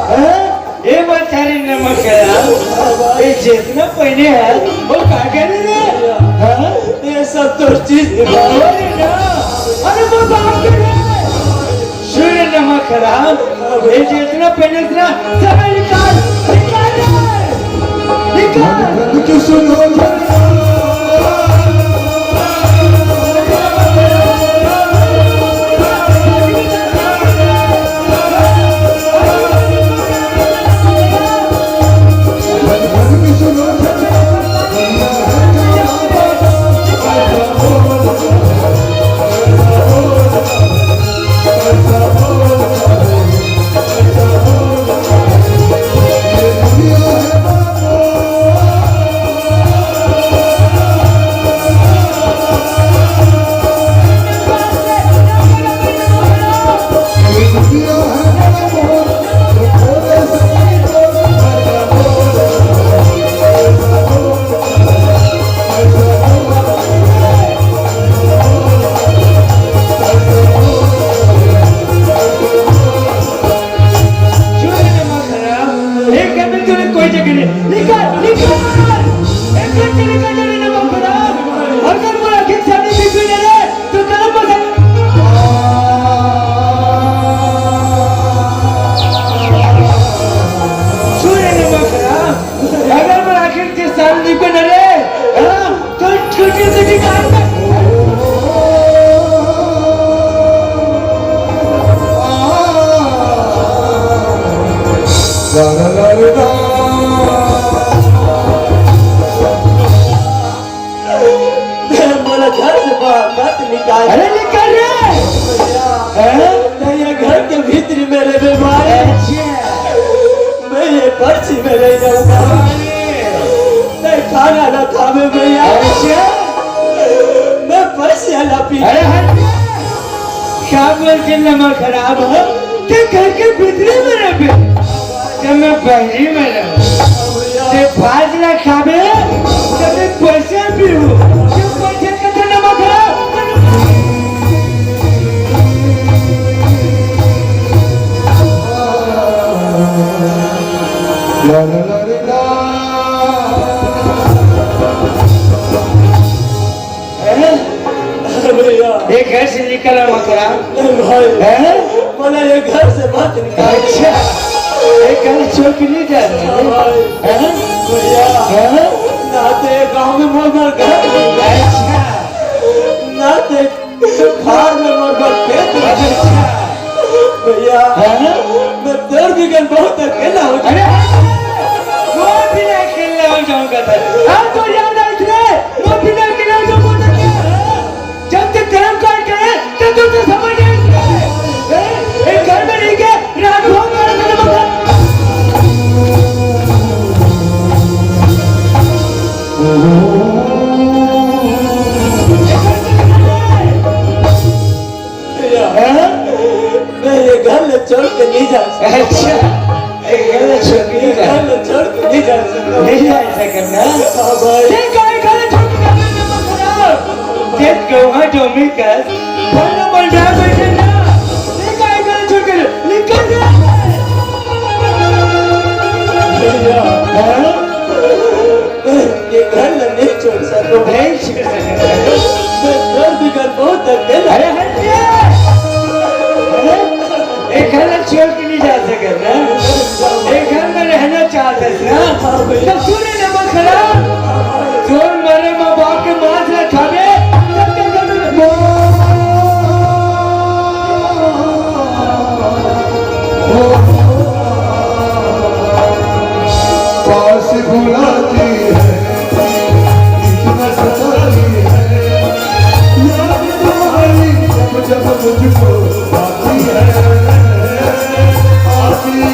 हैं? ये बात सारी नमक है यार। ये जितना पहने हैं, वो का करे रे? हैं? ये सब तो चीज है। वही ना। अरे वो बाप का है। सुन नमक हराम, ये जितना पहने इतना, सब निकाल, निकाल रे। निकाल। एक कदम तूने कोई जगह नहीं। निकाल, निकाल। एक कदम तूने कोई जगह नहीं, बाबूराव। अगर वो आखिर सामने दिख भी नहीं रहे, तो कदम बदल। सूर्य नमक राम। अगर वो आखिर के सामने दिख भी नहीं रहे, हाँ? तो छोटी सी काट दे। मोला घर से बाहर मत निकाल। अरे निकल रे। भैया, हैं? मैं ये घर के भीतरी में रे बीमार। अच्छा। मैं ये पर्ची में रह जाऊंगा। अरे। मैं खाना ना खावे भैया। अच्छा। मैं पर्ची ना पी। अरे हट। का बोलथे नमक खराब हो? ते घर के भीतरी में रहबे, ते मैं बहरी में रहूं। ते भात ना खाबे, ते मैं पैसे पीहूं। ते पैसे के तो नमक खराब। हैं? भैया। ये घर से निकल रहा मकरा। नहीं भाई। हैं? बोला ये घर से मत निकाल। अच्छा। ये घर छोड़ के नहीं जा रहा है? हाँ भाई। हैं? भैया। हैं? ना तो ये गांव में मोर बर घर। अच्छा। ना तो फार में मोर बर खेत। अच्छा। भैया, हाँ? मैं तोर बिगर बहुत अकेला हो जाऊं। अरे, वो भी अकेला हो जाऊंगा था। हाँ, तो याद आई रे, वो भी अकेला हो जाऊंगा था। जब तक कर्म कांड करे, तब तक तो समझ नहीं आए। हैं? एक घर में रह के रात भर मर मर मर। भैया, हाँ? मैं ये घर ले छोड़ के नहीं जा सकता। अच्छा, ये घर ले छोड़ के नहीं जा, घर ले छोड़ के नहीं जा सकता। नहीं जा सकता ना? हाँ भाई। ये घर, घर ले छोड़ के जाने का मतलब, ये घर ल नहीं छोड़ सको। नहीं छोड़ सको। मैं दर्द कर बहुत दर्द है। अरे हट ये। अरे, एक घर ल छोड़ के नहीं जा सकत ना। एक घर में रहना चाहत हस ना। तो सुन रे नमक हराम। जोन मरे माँ बाप के मांस ल खाबे, तब के कभी पास बुलाती है, इतना सताई है, याद तुम्हारी जब जब मुझको आती है, आती है।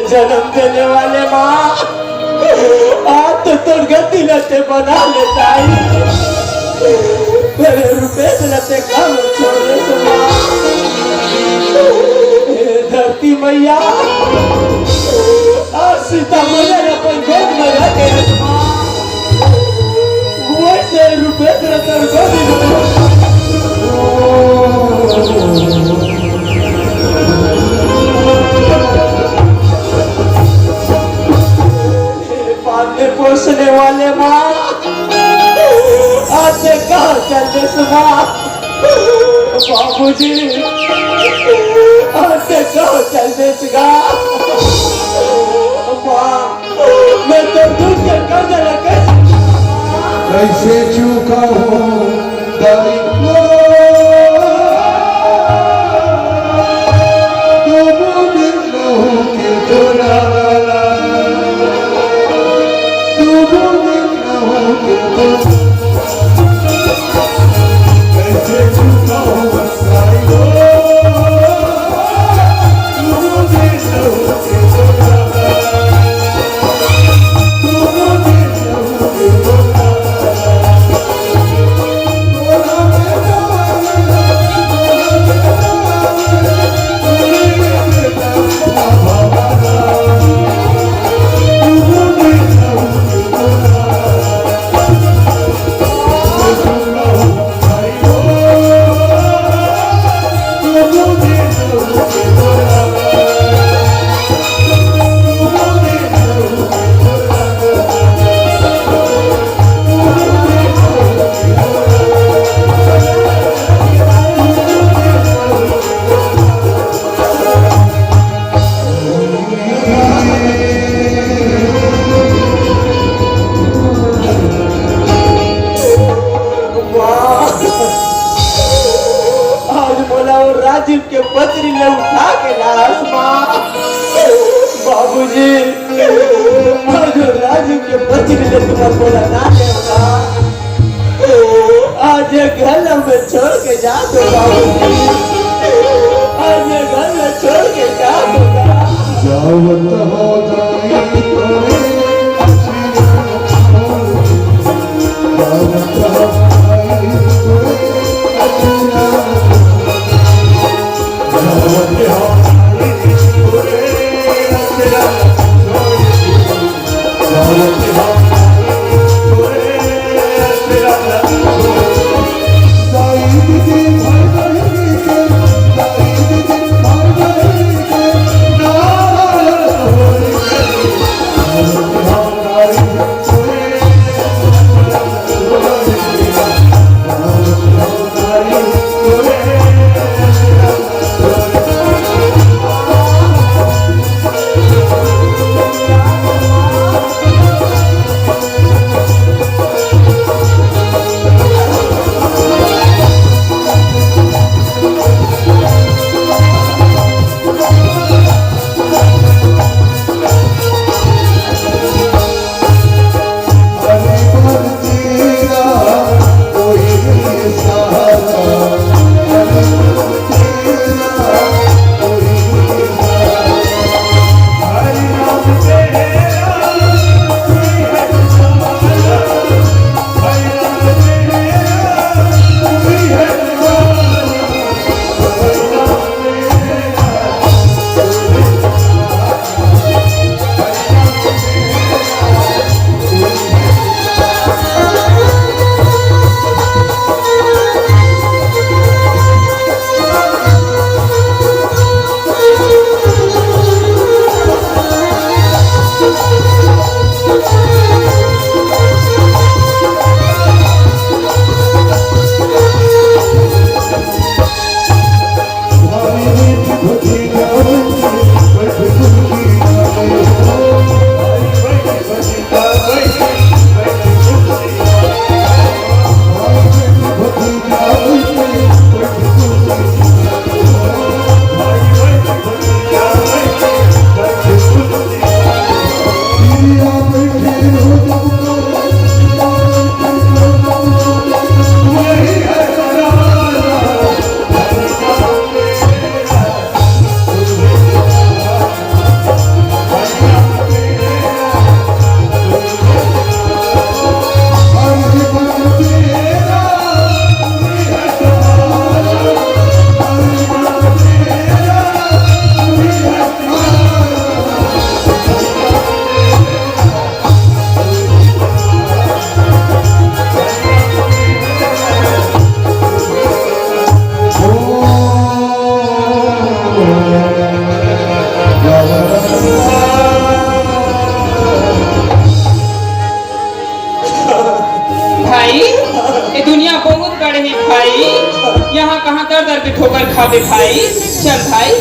जन्म देने वाले माँ, आज तो तोर गति ल ते बना लेता है। मेरे रुपेश ल ते काम छोड़ दे तो माँ। हे धरती मैया, आज सीता मैया अपन गोद में रखे है माँ। वैसे रुपेश ल तोर गोदी में पालने पोसने वाले माँ, आज ते कहाँ चल देस माँ? बाबूजी, आज ते कहाँ चल देस गा? माँ, मैं तो दूध के कर्ज ल कैसे कैसे चुकाऊं दाई? तुम बिन रहूं के तोरा, तुम बिन रहूं के तोरा, कैसे चुकाऊं दाई? तुम बिन रहूं के तोरा। आज मोला वो राजीव के पथरी ले उठा के लास माँ। बाबूजी, आज वो राजीव के पथरी ले तुम्हारा बोला ना लेगा। आज ये घर में छोड़ के जा तो बाबूजी, आज ये घर में छोड़ के जा तो। जावत हो जाई तोरे अखियाँ, जावत हो जाई तोरे अखियाँ। अरे भाई, यहाँ कहाँ दर दर के ठोकर खाबे भाई। चल भाई।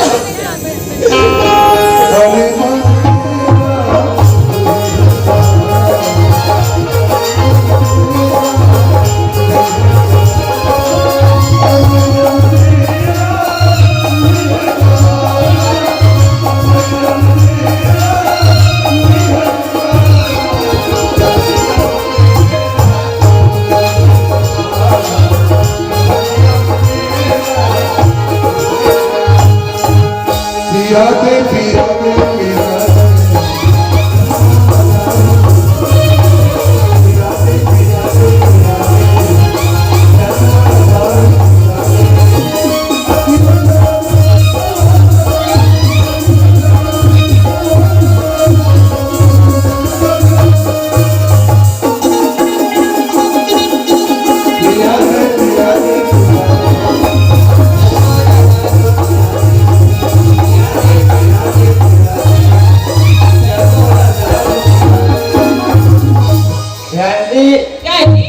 शांति। क्या है जी?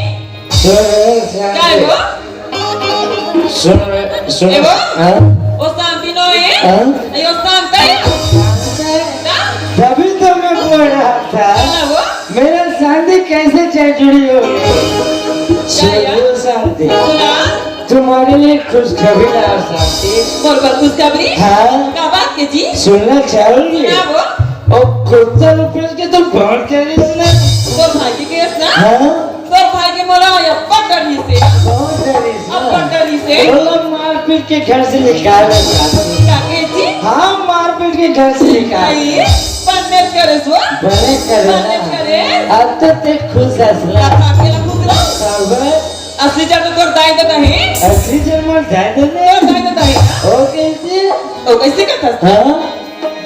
सुन रे, शांति। क्या है वो? सुन रे, सुन। ए वो? हाँ? वो शांति नो है? हाँ? ये वो शांत है? क्या? तभी तो मैं बोल रहा था, क्या वो? मेरा शांति कैसे चढ़ जुड़ी हो गई? क्या यार? सुन रे, शांति। सुना? तुम्हारे लिए खुशखबरी ला शांति। बोल, बोल, खुशखबरी? हाँ। क्या बात के जी? सुनना चाहोगी? सुना वो। और कुत्ता रुपये के तो बहुत कह रही है ना। तोर भाई के केस ना? हाँ। तोर भाई के मोला अब्बड़ डर रहिसे। बहुत डर रहिसे। अब्बड़ डर रहिसे। बोलो, मारपीट के घर से निकाल दे शांति। क्या के जी? हाँ, मारपीट के घर से निकाल। नहीं, बंदे करे सो। बने करे ना। बंदे करे। अब तो ते खुश हस ना। अब अकेला खुश रहो। तब असली जड़ तो तोर दाई ददा हे। असली जड़ मोर दाई ददा हे। तोर दाई ददा हे ना? ओ कैसे? ओ कैसे कहत हस? हाँ।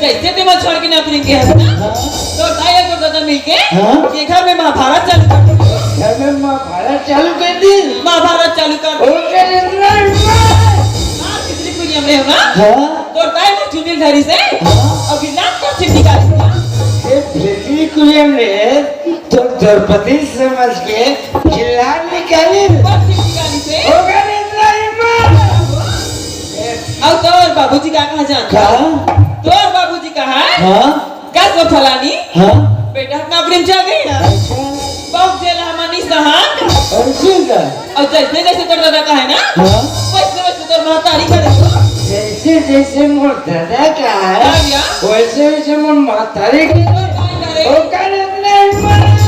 जैसे ते मोला छोड़ के नौकरी के हस ना? हाँ। तोर दाई अउ तोर ददा मिलके हाँ। ये घर में महाभारत चालू कर दे। घर में महाभारत चालू कर दी। महाभारत चालू कर ओ दे। कैसे इतना हिम्मत? मार बिजली कुरिया में हो ना? हाँ। तोर दाई मोर चुंदी ल धरिसे। हाँ। अभी लात पर से निकालिस ना। ये बिजली कुरिया में तो द्रौपदी समझ के खिलाड़ निकाली। बस ठीक निकालिसे। हो गया इतना हिम्मत। अउ तोर बाबूजी का कहा जान? का? तोर बाबूजी कहा है? हाँ? का सो फलानी? हाँ? बेटा नौकरी में चल गई ना। अच्छा। बहुत जेल हमनी सहान। ऐसे का? अउ जैसे जैसे तोर दादा कहे ना, हाँ? वैसे वैसे तोर महतारी करे तो। जैसे जैसे मोर दादा कहे, हाँ भैया। वैसे वैसे मोर महतारी करे। हाँ भैया। ओ करे इतना हिम्मत।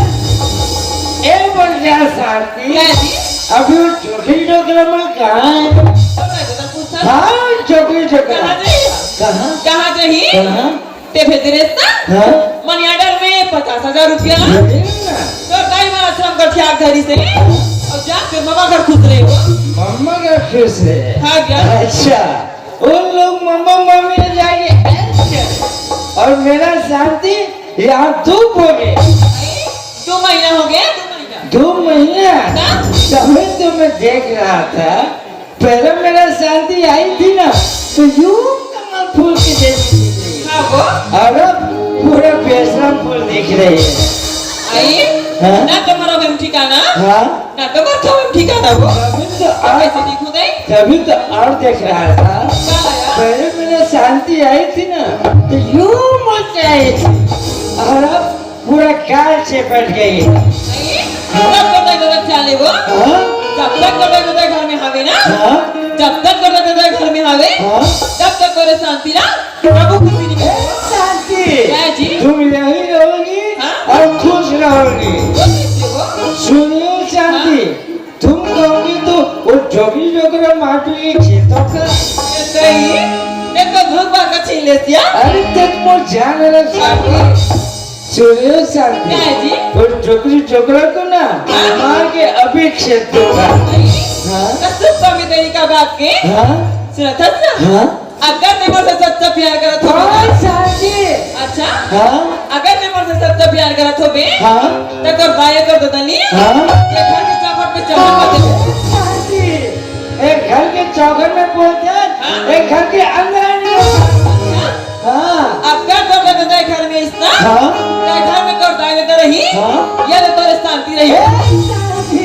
ए बोल जा शांति। क्या जी? अभी वो चोकरी डोकरा में कहाँ है? तो मैं तो पूछता। हाँ, चोकरी डोकरा। कहाँ जाही? कहाँ? कहाँ जाही? कहाँ? ते भेजे रेहेस ना? हाँ। मनी ऑर्डर में पचास हजार रुपया। भेजे ना। तो दाई मन आश्रम कर त्याग धरिसे। अउ जा के ममा घर खुश रहे हो। मम्मा घर खुश रहे। हाँ, क्या? अच्छा, उन लोग मम्मा मम्मी में जाके ऐश करे। और मेरा शांति यहाँ धूप हो गए। दो महीना हो गया, दो महीना। दो महीना? हाँ। तभी तो मैं देख रहा था, पहले मेरा शांति आई थी ना, तो यूं कमल फूल की जैसी दिख रही है। हाँ वो? और अब पूरा बेशरम फूल दिख रही है। आई? हाँ? ना तुम्हारा हम ठिकाना, हाँ? ना तुम्हारा हम ठिकाना वो। तभी तो और, कैसे दिखूं नहीं? तभी तो और देख रहा था। क्या आया? पहले मेरा शांति आई थी ना, तो यूं मुस्कुराई थी। और अब पूरा गाल चेपट गई। नहीं, जब तक तक तक चाले वो, हाँ? जब तक तक तक तक घर में हावे ना, हाँ? जब तक तक तक तक घर में हावे, हाँ? तब तक तोरे शांति ना, प्रभु खुशी नहीं ए, मिलेगा। शांति, क्या जी? तुम यही रहोगी हाँ? और खुश रहोगी। वो कैसे वो? सुनियो शांति, हाँ? तुम कहोगी तो वो जोगी जोगरा मार के खेतों का। ये सही, ये तो धूप बार का छीन लेती है। अरे, तेरे को जान रहा शांति। सुनियो शांति। क्या है जी? वो छोकरी छोकरा को ना हाँ। मार के अभी खेत दूंगा। हाँ। तो सुख स्वामी तेरी का बात के। हाँ। सुना था ना? हाँ। अगर ते मोर से सच्चा प्यार करत हो हाँ, शांति। अच्छा। हाँ। अगर ते मोर से सच्चा प्यार करत हो बे। हाँ। तो तोर बाय कर दो तनी। हाँ। ये घर के चौखट पे चौखट कर दे। शांति। एक घर के चौखट में बोलते हैं, हाँ। एक घर के अंदर नहीं होता। अच्छा। हाँ। अब कर दो, दो, दो, घर में इतना। हाँ। तो घर में कर दाई में तो रही। हाँ। ये तो तोरे शांति रही। ए, शांति।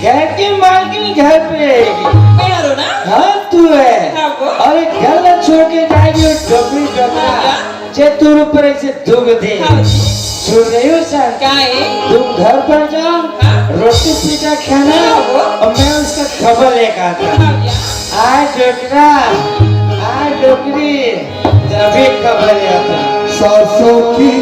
घर के मालकिन घर पे रहेगी। मैं हरो ना? हाँ, तू है। हाँ, वो? अउ ए घर ला छोड़ के जाएगी अउ डोकरी डोकरा, हाँ, क्या? जे तोर ऊपर ऐसे दुख दे। हाँ जी। सुन रही हो सर? का है? तुम घर पर जाओ, हाँ? रोटी पीटा खाना, हाँ, वो? अउ मैं उसका खबर लेकर आता हूँ। हाँ, क्या? आय डोकरा, आय डोकरी, तभी खबर लेकर आता हूँ। सासों की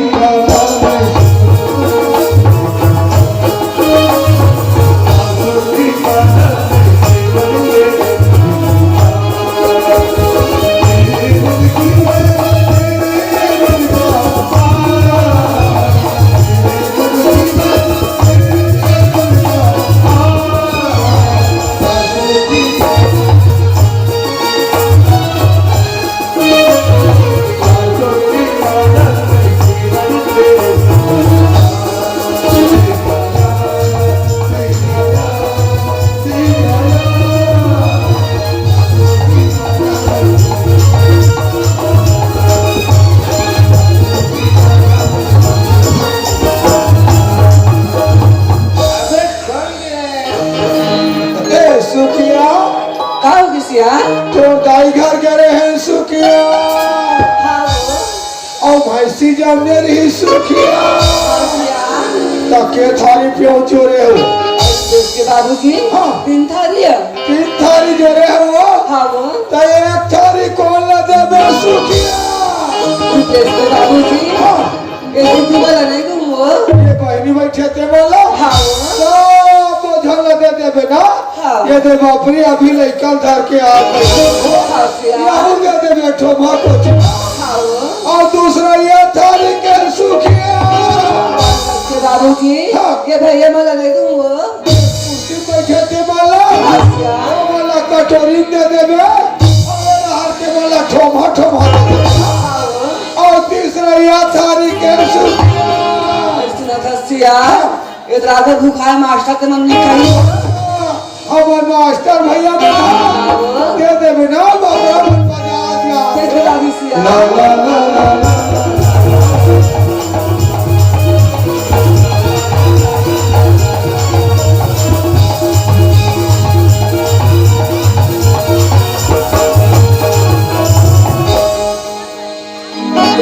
ए, सुखिया। का हो गिस या? तोर दाई घर गे रहेन सुखिया। हाँ वो। अउ भैंसी जमने रही सुखिया। हाँ या। त के थारी प्योज जोरे हो? के बाबूजी, हाँ। तीन थारी है। तीन थारी जोरे हो? हाँ वो। त एक थारी कोन ला देबे सुखिया? रुपेश के बाबूजी। हाँ। ए दीदी वाला नहीं दूंगो। ए बहिनी बइठे ते वाला? हाँ। सब बोझा ला दे देबे ना? हाँ। ए दे बाप रे, अभी लइका धर के आ गए। हाँ, सिया। यहू दे देबे ठोमा कोची। हाँ। अउ दूसरा ए थारी के सुखिया। के बाबूजी, हाँ। ए भैया वाला नहीं दूंगो। कुर्सी बइठे ते वाला? हाँ, सिया। ओ वाला कटोरी दे देबे। अउ ए हार के वाला ठोमा ठोमा दे देबे। हाँ। अउ तीसरा ए थारी के सुखिया। सुनत हस सिया, ए राधा भुखाए मास्टर के मन निकाली। हमर मास्टर भैया बता, दे देबे ना बाबा, मन बजा दिया। जय जोहार सिया। ला, ला, ला।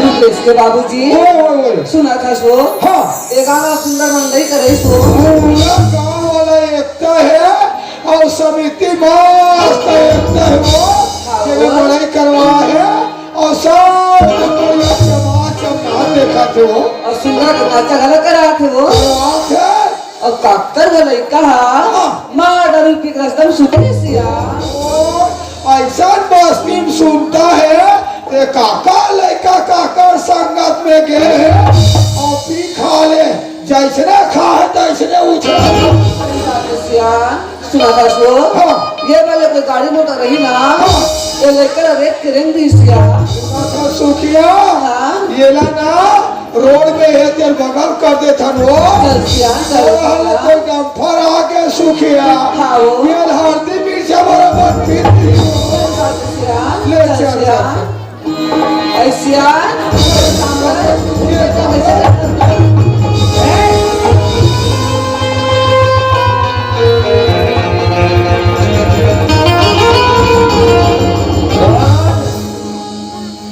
रुपेश के बाबूजी, ओए, ओए, ओए। सुनत हस वो? हाँ। ए गाँव ला सुंदर मंडई करे सो। पूरा गाँव वाला एकता हे अउ समिति मस्त एकता हे वो। हाँ, जेमे वो। मंडई करवा हे अउ सब कोई चमाचम नहा देखत हे वो। अउ सुंदर के नाचा घला करात हे वो। करवात हे। अउ काकर वो लइका हा, हाँ। मार दारू पी के रस्ता में सुते सिया। ओ, अइसन बस्ती में सुनता हे, ते काकर लइका काकर संगत में गे हे, अउ पी खा ले, जइसने खा हे, तइसने उछला। सिया, सुनत हस वो? हाँ। ए वाले कोई गाड़ी मोटर रही ना, हाँ। ए लइका ला रेत के रेंग दी सिया। सुनत हस सुखिया? हाँ। एला ना, रोड में हे तेर बगल कर देथन वो। चल सिया, चल ओ, सिया। कोई डंपर आगे सुखिया। हाँ, वो। ये हल्दी मिर्चा बराबर पीती हो। चल सिया, ले चल चल सिया। सिया। ऐ सिया।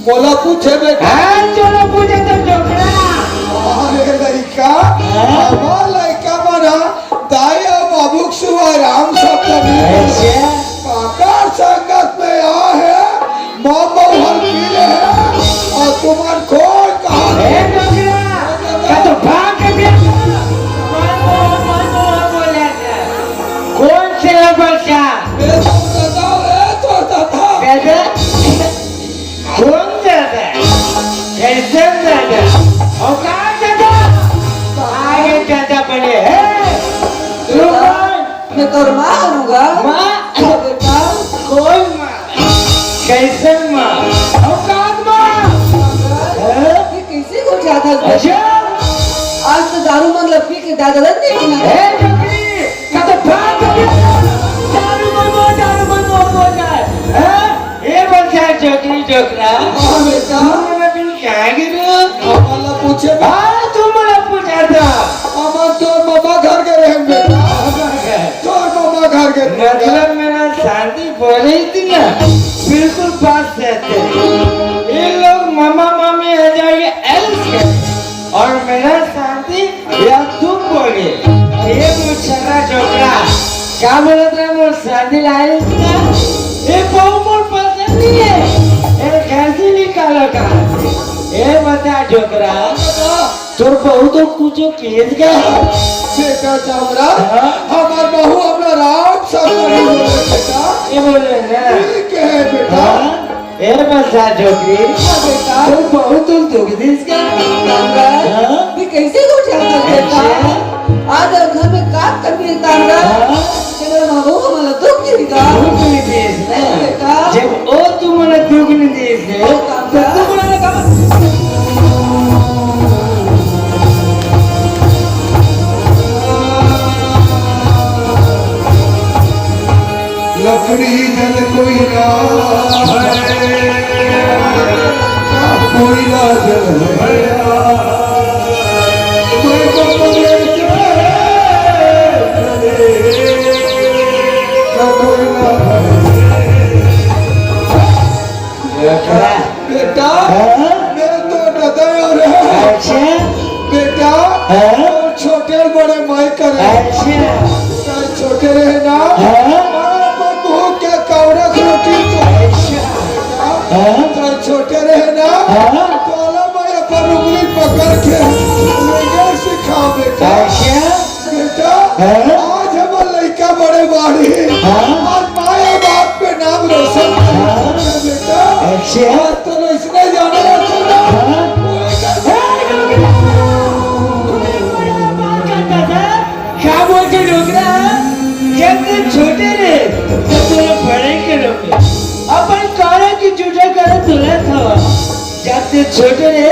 मोला पूछे बेटा। हाँ, चलो पूछे तो डोकरा। अरे लइका, हाँ? हमार लइका मन ह दाई अउ बाबू के सिवा राम शब्द नहीं। अच्छा। काकर संगत में आ हे, माँ बहू हर पी ले हे, अउ तुमन कोई कहा ए डोकरा, का तो भाग के बेटा। कौन से है बच्चा? ए तो दादा, ए तो दादा। कैसे? कौन दादा? कैसन दादा? औकात दादा? आगे दादा बने हैं। तू कौन? मैं तोर माँ हूँगा। माँ? हाँ बेटा। कौन माँ? कैसन माँ? औकात माँ? हैं? ये कैसे हो जाता है? अच्छा। आज तो दारू मन ला पी के दादा नहीं पीना। ए, डोकरी, का तो बात हो गया? दारू मन बोल, दारू मन बोल, बोल रहा है। हैं? ए बच्चा, डोकरी डोकरा। हाँ, बेटा। तू मोला तू कहाँ गिरे? हमन ला पूछे बे। हाँ, तू मोला पूछा था। हमन तोर ममा घर गे रहेन बेटा। ममा घर। तोर मतलब मेरा शादी बोले ही थी ना, बिल्कुल पास रहते। ये लोग मामा मामी आ जाएंगे एल्स के, और मेरा शादी या तुम बोले। ये बेचारा जोकरा क्या बोलत रहा, मोर शादी लाई ना? ये बहू मोर पसंद नहीं है। ये घर से निकालो कहाँ से? ये बता जोकरा, तोर बहू तो कुछ केस गए। बेटा चामरा, हाँ? हमार बहू अपना राम सब नहीं बोले बेटा। ये बोले ना। ठीक है बेटा। हाँ? ए बसा जोगी, हाँ बेटा। तोर बहू तो दुख दिस का। चामरा, हाँ? ये कैसे को चामरा बेटा? अच्छा। आज घर में का कमी है चामरा? हाँ? तेरे बहू हमारा दुख दिस का। दुख नहीं दिस ना। बेटा। जब ओ तू मला दुख नहीं दिस, तो तू मला का लकड़ी जल कोयला है, कोयला जल है, कोई बबले से जले, कोयला है। बेटा, हाँ? मैं तो डदा हो रहा। अच्छा। बेटा, हाँ? छोटे बड़े माई करे। अच्छा। चाहे छोटे रहे ना, हाँ? माँ पर मुंह के कौड़ा रोटी तो। अच्छा। हाँ? चाहे छोटे रहे ना, हाँ? तोला माई अपन उंगली पकड़ के लेके सिखा बेटा। अच्छा। बेटा, हाँ? आज हमर लइका बड़े बाड़ी। हाँ? आज माय बाप के नाम रोशन हाँ? करना बेटा। अच्छा। आज तो इसने जाना रखना। हाँ? क्या बोलते डोकरा? जब तू छोटे रहे, तब तू बड़े के लोग अपन कारा की जुटा कर तुला खावा। जब तू छोटे रहे,